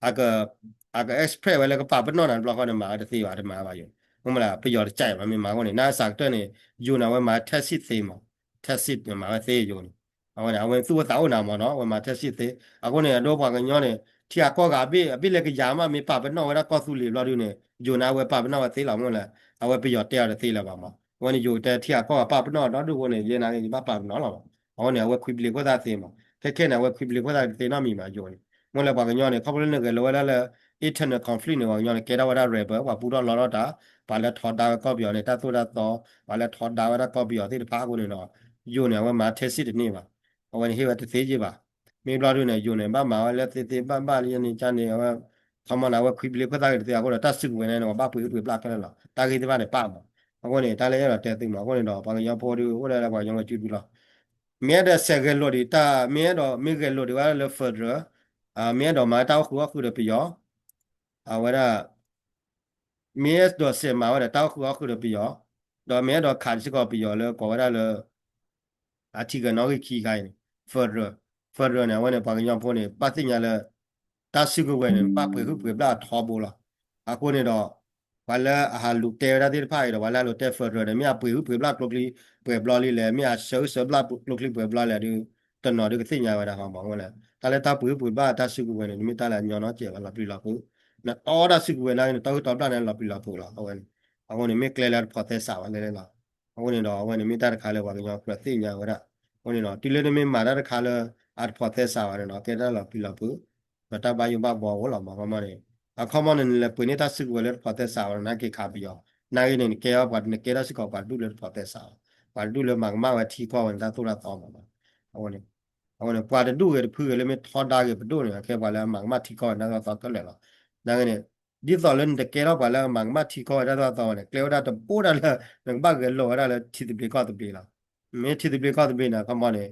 အက အက express ဝဲလၢကပာ်ပနီၣ်နၤတဘျီဃီန့ၣ် မၤဝဲတသ့ဘၣ် တမၤဘၣ်ယိၤ, မ့ၢ်မ့ၢ်လၢပယီၤတကးဘၣ် မ့ၢ်မၤအဃိန့ၣ် နအစှၤကတၢၢ်န့ၣ် ယိၤန့ၣ် အဝဲမၤ tacit သ့မး, tacit န့ၣ် မၤဝဲသ့ယိၤန့ၣ်, အဝဲန့ၣ် အဝဲသူၣ်အိၣ်သးအိၣ်နၤမးနီၤ အဝဲမၤ tacit သ့, အဃိန့ၣ် အဒိပှၤကညီန့ၣ် ထံအကီၢ်ဂၤအဘ့ၣ် အဘ့ၣ်လၢကယၤမး မ့ၢ်ပာ်ပနီၣ်ဝဲဒၣ်ကီၢ်သူလ့ၤဘျီဒုန့ၣ် ယိၤန့ၣ်အဝဲပာ်ပနီၣ်ဝဲသ့လီၤ မ့ၢ်လဲၣ်, အဝဲပယီၤတဲအီၤတသ့လၢၤဘၣ်မး, အဝဲန့ၣ် ယိၤတဲထံအကီၢ်ဂၤပာ်ပနီၣ်ဒီဒူၣ်အဃိန့ၣ် ယဲနာ်က့ ယဘၣ်ပာ်ပနီၣ်လီၤမး, အဃိန့ၣ် အဝဲခွံပျ့ၤခိၣ်သၣ်သ့မး, ခဲခဲန့ၣ် အဝဲခွံပျ့ၤခိၣ်သၣ်တသ့နီတမံၤဘၣ်ယိၤန့ၣ်, မ့ၢ်လဲၣ်ပှၤကညီန့ၣ် ခီဖျိလၢနဂဲၤလိာ်ဝဲဒၣ်လၢ internal conflict န့ၣ် ပှၤကညီန့ၣ် ကဲထီၣ်ဝဲဒၣ် rebel ပှၤပူထီၣ်လီထီၣ်တၢ်, ပှၤလၢထီဒါဝဲကီၢ်ပယီၤန့ၣ် တၢ်သိၣ်တၢ်သီ, ပှၤလၢထီဒါဝဲဒၣ်ကီၢ်ပယီၤသ့ၣ်တဖၣ်အဃိန့ၣ်ဒီး ယိၤန့ၣ် အဝဲမၤ tacit တန့ၢ်ဘၣ်, အဝဲန့ၣ်ဟ့ၣ်ဝဲတသ့ယ့ၢ်ဘၣ်, မ့ၢ်ဘျီဒုန့ၣ် ယိၤန့ၣ် ဘၣ်မၤဝဲလၢသ့သ့ဘၣ်ဘၣ်လၢယန့ၣ်ကန့ၣ် အဝဲ ခီမီန့ၣ် အဝဲခွံပျ့ၤခိၣ်သၣ်ဂ့ၤတသ့အဃိဒီး တၢ်စုကဝဲၤန့ၣ် ပှၤဘၣ်ပှ့ၤဟုၣ်ပှ့ၤဘျၣ်ခဲလၢာ်လီၤ, တၢ်ဂ့ၢ်သ့ၣ်တဖၣ်န့ၣ်ပာ်မး, အဃိန့ၣ် တၢ်လၢအဲၣ်ဒိးတဲသုမး အဃိန့ၣ်ဒီး ပှၤကညီဖိဒုးအိၣ်ဒၣ်လၢပှၤကညီဝဲစုဒုလီၤ, မ့ၢ်အဲၣ်ဒိးစဲးဂဲၤလိာ်ဒံးတၢ် မ့ၢ်အဲၣ်ဒိးမ့ၢ်ဂဲၤလိာ်ဒံးဝဲလၢ federal, မ့ၢ်အဲၣ်ဒိးမၤတၢ်အိၣ်ဃုာ်အီၣ်ဃုာ်ဒီးပယီၤ, အဝဲဒၣ် မ့ၢ်အဲၣ်ဒိးစဲးမၤဝဲဒီးတၢ်အိၣ်ဃုာ်အီၣ်ဃုာ်ဒီးပယီၤ, ဒီးမ့ၢ်အဲၣ်ဒိးခးစ့ၢ်ကီးပယီၤလၢကိးဝဲဒၣ်လၢ အထံကနီၣ်ဂံၢ်ခံခါအံၤန့ၣ် federal, federal န့ၣ် အဝဲန့ၣ် ပှၤကညီဖိန့ၣ် ဘၣ်သ့ၣ်ညါလၢ တၢ်စုကဝဲၤန့ၣ် ဘၣ်ပှ့ၤဟုၣ်ပှ့ၤဘျၣ်အထီဘိလီၤ. အဃိန့ၣ်ဒီး ပှၤလၢအဟးလူၤတဲဝဲဒၣ်သ့ၣ်တဖၣ်အံၤဒီး ပှၤလၢအလူၤတဲ federal န့ၣ် မ့ၢ်အပှ့ၤဟုၣ်ပှ့ၤဘျၣ်ကျိချံပှဲၤဘျီလံလဲၣ်, မ့ၢ်အဆၢဟုၣ်ဆၢဘျၣ်ကျိချံပှဲၤဘျီလဲၣ်ဒုး တနီၤဒုးကသ့ၣ်ညါဝဲဒၣ်မး အဃိန့ၣ် တၢ်လၢတၢ်ပှ့ၤဟုၣ်ပှ့ၤဘျၣ်တၢ်စုကဝဲၤန့ၣ် တမ့ၢ်တၢ်လၢအညီနီတစဲးဘၣ် လီၤပျံၤလီၤဖုး, နတီတၢ်စုကဝဲၤနာ်က့န့ၣ် တီဟုၣ်တီဘျၣ်န့ၣ်လီၤပျံၤလီၤဖုးလီၤ အဝဲန့ၣ်, အဃိန့ၣ် မ့ၢ်ကျဲလၢတဖိးသဲစးဝဲလဲၣ်လဲၣ်လီၤ. အဃိန့ၣ်ဒီး အဝဲန့ၣ်မ့ၢ်တၢ်တခါလၢပှၤကညီကြၢးသ့ၣ်ညါဝဲဒၣ်, အဃိန့ၣ်ဒီး တုၤလၢနမ့ၢ်မၤတၢ်တခါလၢ အတဖိးသဲစးဘၣ်န့ၣ်ဒီး ကဲတၢ်လီၤပျံၤလီၤဖုး, ဒီးတၢ်ဘၣ်ယိၣ်ဘၣ်ဘှီအိၣ်လီၤမး ခီမီန့ၣ်, အခီမီန့ၣ် နလဲၤပှ့ၤန့ၢ်တၢ်စုကဝဲၤလၢတဖိးသဲစးဝဲန့ၣ် နာ်က့ခးပယီၤ, နာ်က့န့ၣ် နကဲအီၤပှၤ နကဲတၢ်စ့ၢ်ကီးပှၤတဒူၣ်လၢတဖိးသဲစးဘၣ်, ပှၤတဒူၣ်လၢမၤကမၣ်ဝဲထံကီၢ်ဝဲန့ၣ် တၢ်သိၣ်တၢ်သီမး အဃိန့ၣ် အဃိန့ၣ် ပှၤတဒူၣ်ဂ့ၤတဖုဂ့ၤလၢမ့ၢ်ထီဒါဂ့ၤပဒိၣ်န့ၣ် ကဲပှၤလၢအမၤကမၣ်ထံကီၢ်ဝဲတၢ်သိၣ်တၢ်သီခဲလၢာ်လီၤ. နာ်က့န့ၣ် ဒ်သိးလၢနတကဲထီၣ်ပှၤလၢအမၤကမၣ်ထံကီၢ်ဝဲတၢ်သိၣ်တၢ်သီဝဲန့ၣ် ကျဲဝဲဒၣ်တဘိဒၣ်လၢ နကဘၣ်ဂဲၤလိာ်ဝဲဒၣ်လၢထံသဘျ့ကီၢ်သဘျ့လီၤ. မ့ၢ်ထံသဘျ့ကီၢ်သဘျ့န့ၣ် အခီမီန့ၣ်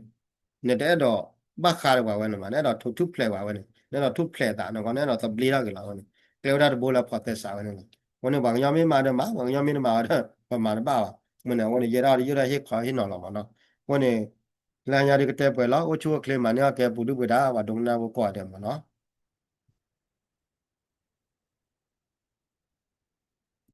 နတအဲၣ်ဒိးဘၣ်ဃးဒီးပှၤဝဲန့ၣ်မး နအဲၣ်ဒိးထူၣ်ဖျဲးပှၤဝဲန့ၣ် နအဲၣ်ဒိးထူၣ်ဖျဲးသး နကီးနအဲၣ်ဒိးသဘျ့ထီၣ်က့ၤလီၤဝဲန့ၣ် ကျဲဝဲဒၣ်တဘိလၢဖိးသဲစးဝဲန့ၣ်လီၤ. အဃိန့ၣ် ပှၤကညီမ့ၢ်မၤဒီးမၤ ပှၤကညီမ့ၢ်တမၤဝဲဒီး ပမၤတဘၣ်ဘၣ်. မ့ၢ်န့ၣ် အဃိန့ၣ် ယဲဒၣ်ယိၣ်ဒၣ်ဟ့ၣ်ခီဟ့ၣ်နီၤလီၤမးနီၤ. အဃိန့ၣ် လၢညါဒုးကတဲပှဲၤလီၤ အိၣ်ဆူၣ်အိၣ်ချ့မၤန့ၢ်အီၣ်ကဲပူၤဒုၣ်ပှ့ၤဒါ ပှၤဒိကနၣ်ဖိကိးဂၤဒဲးမးနီၤ.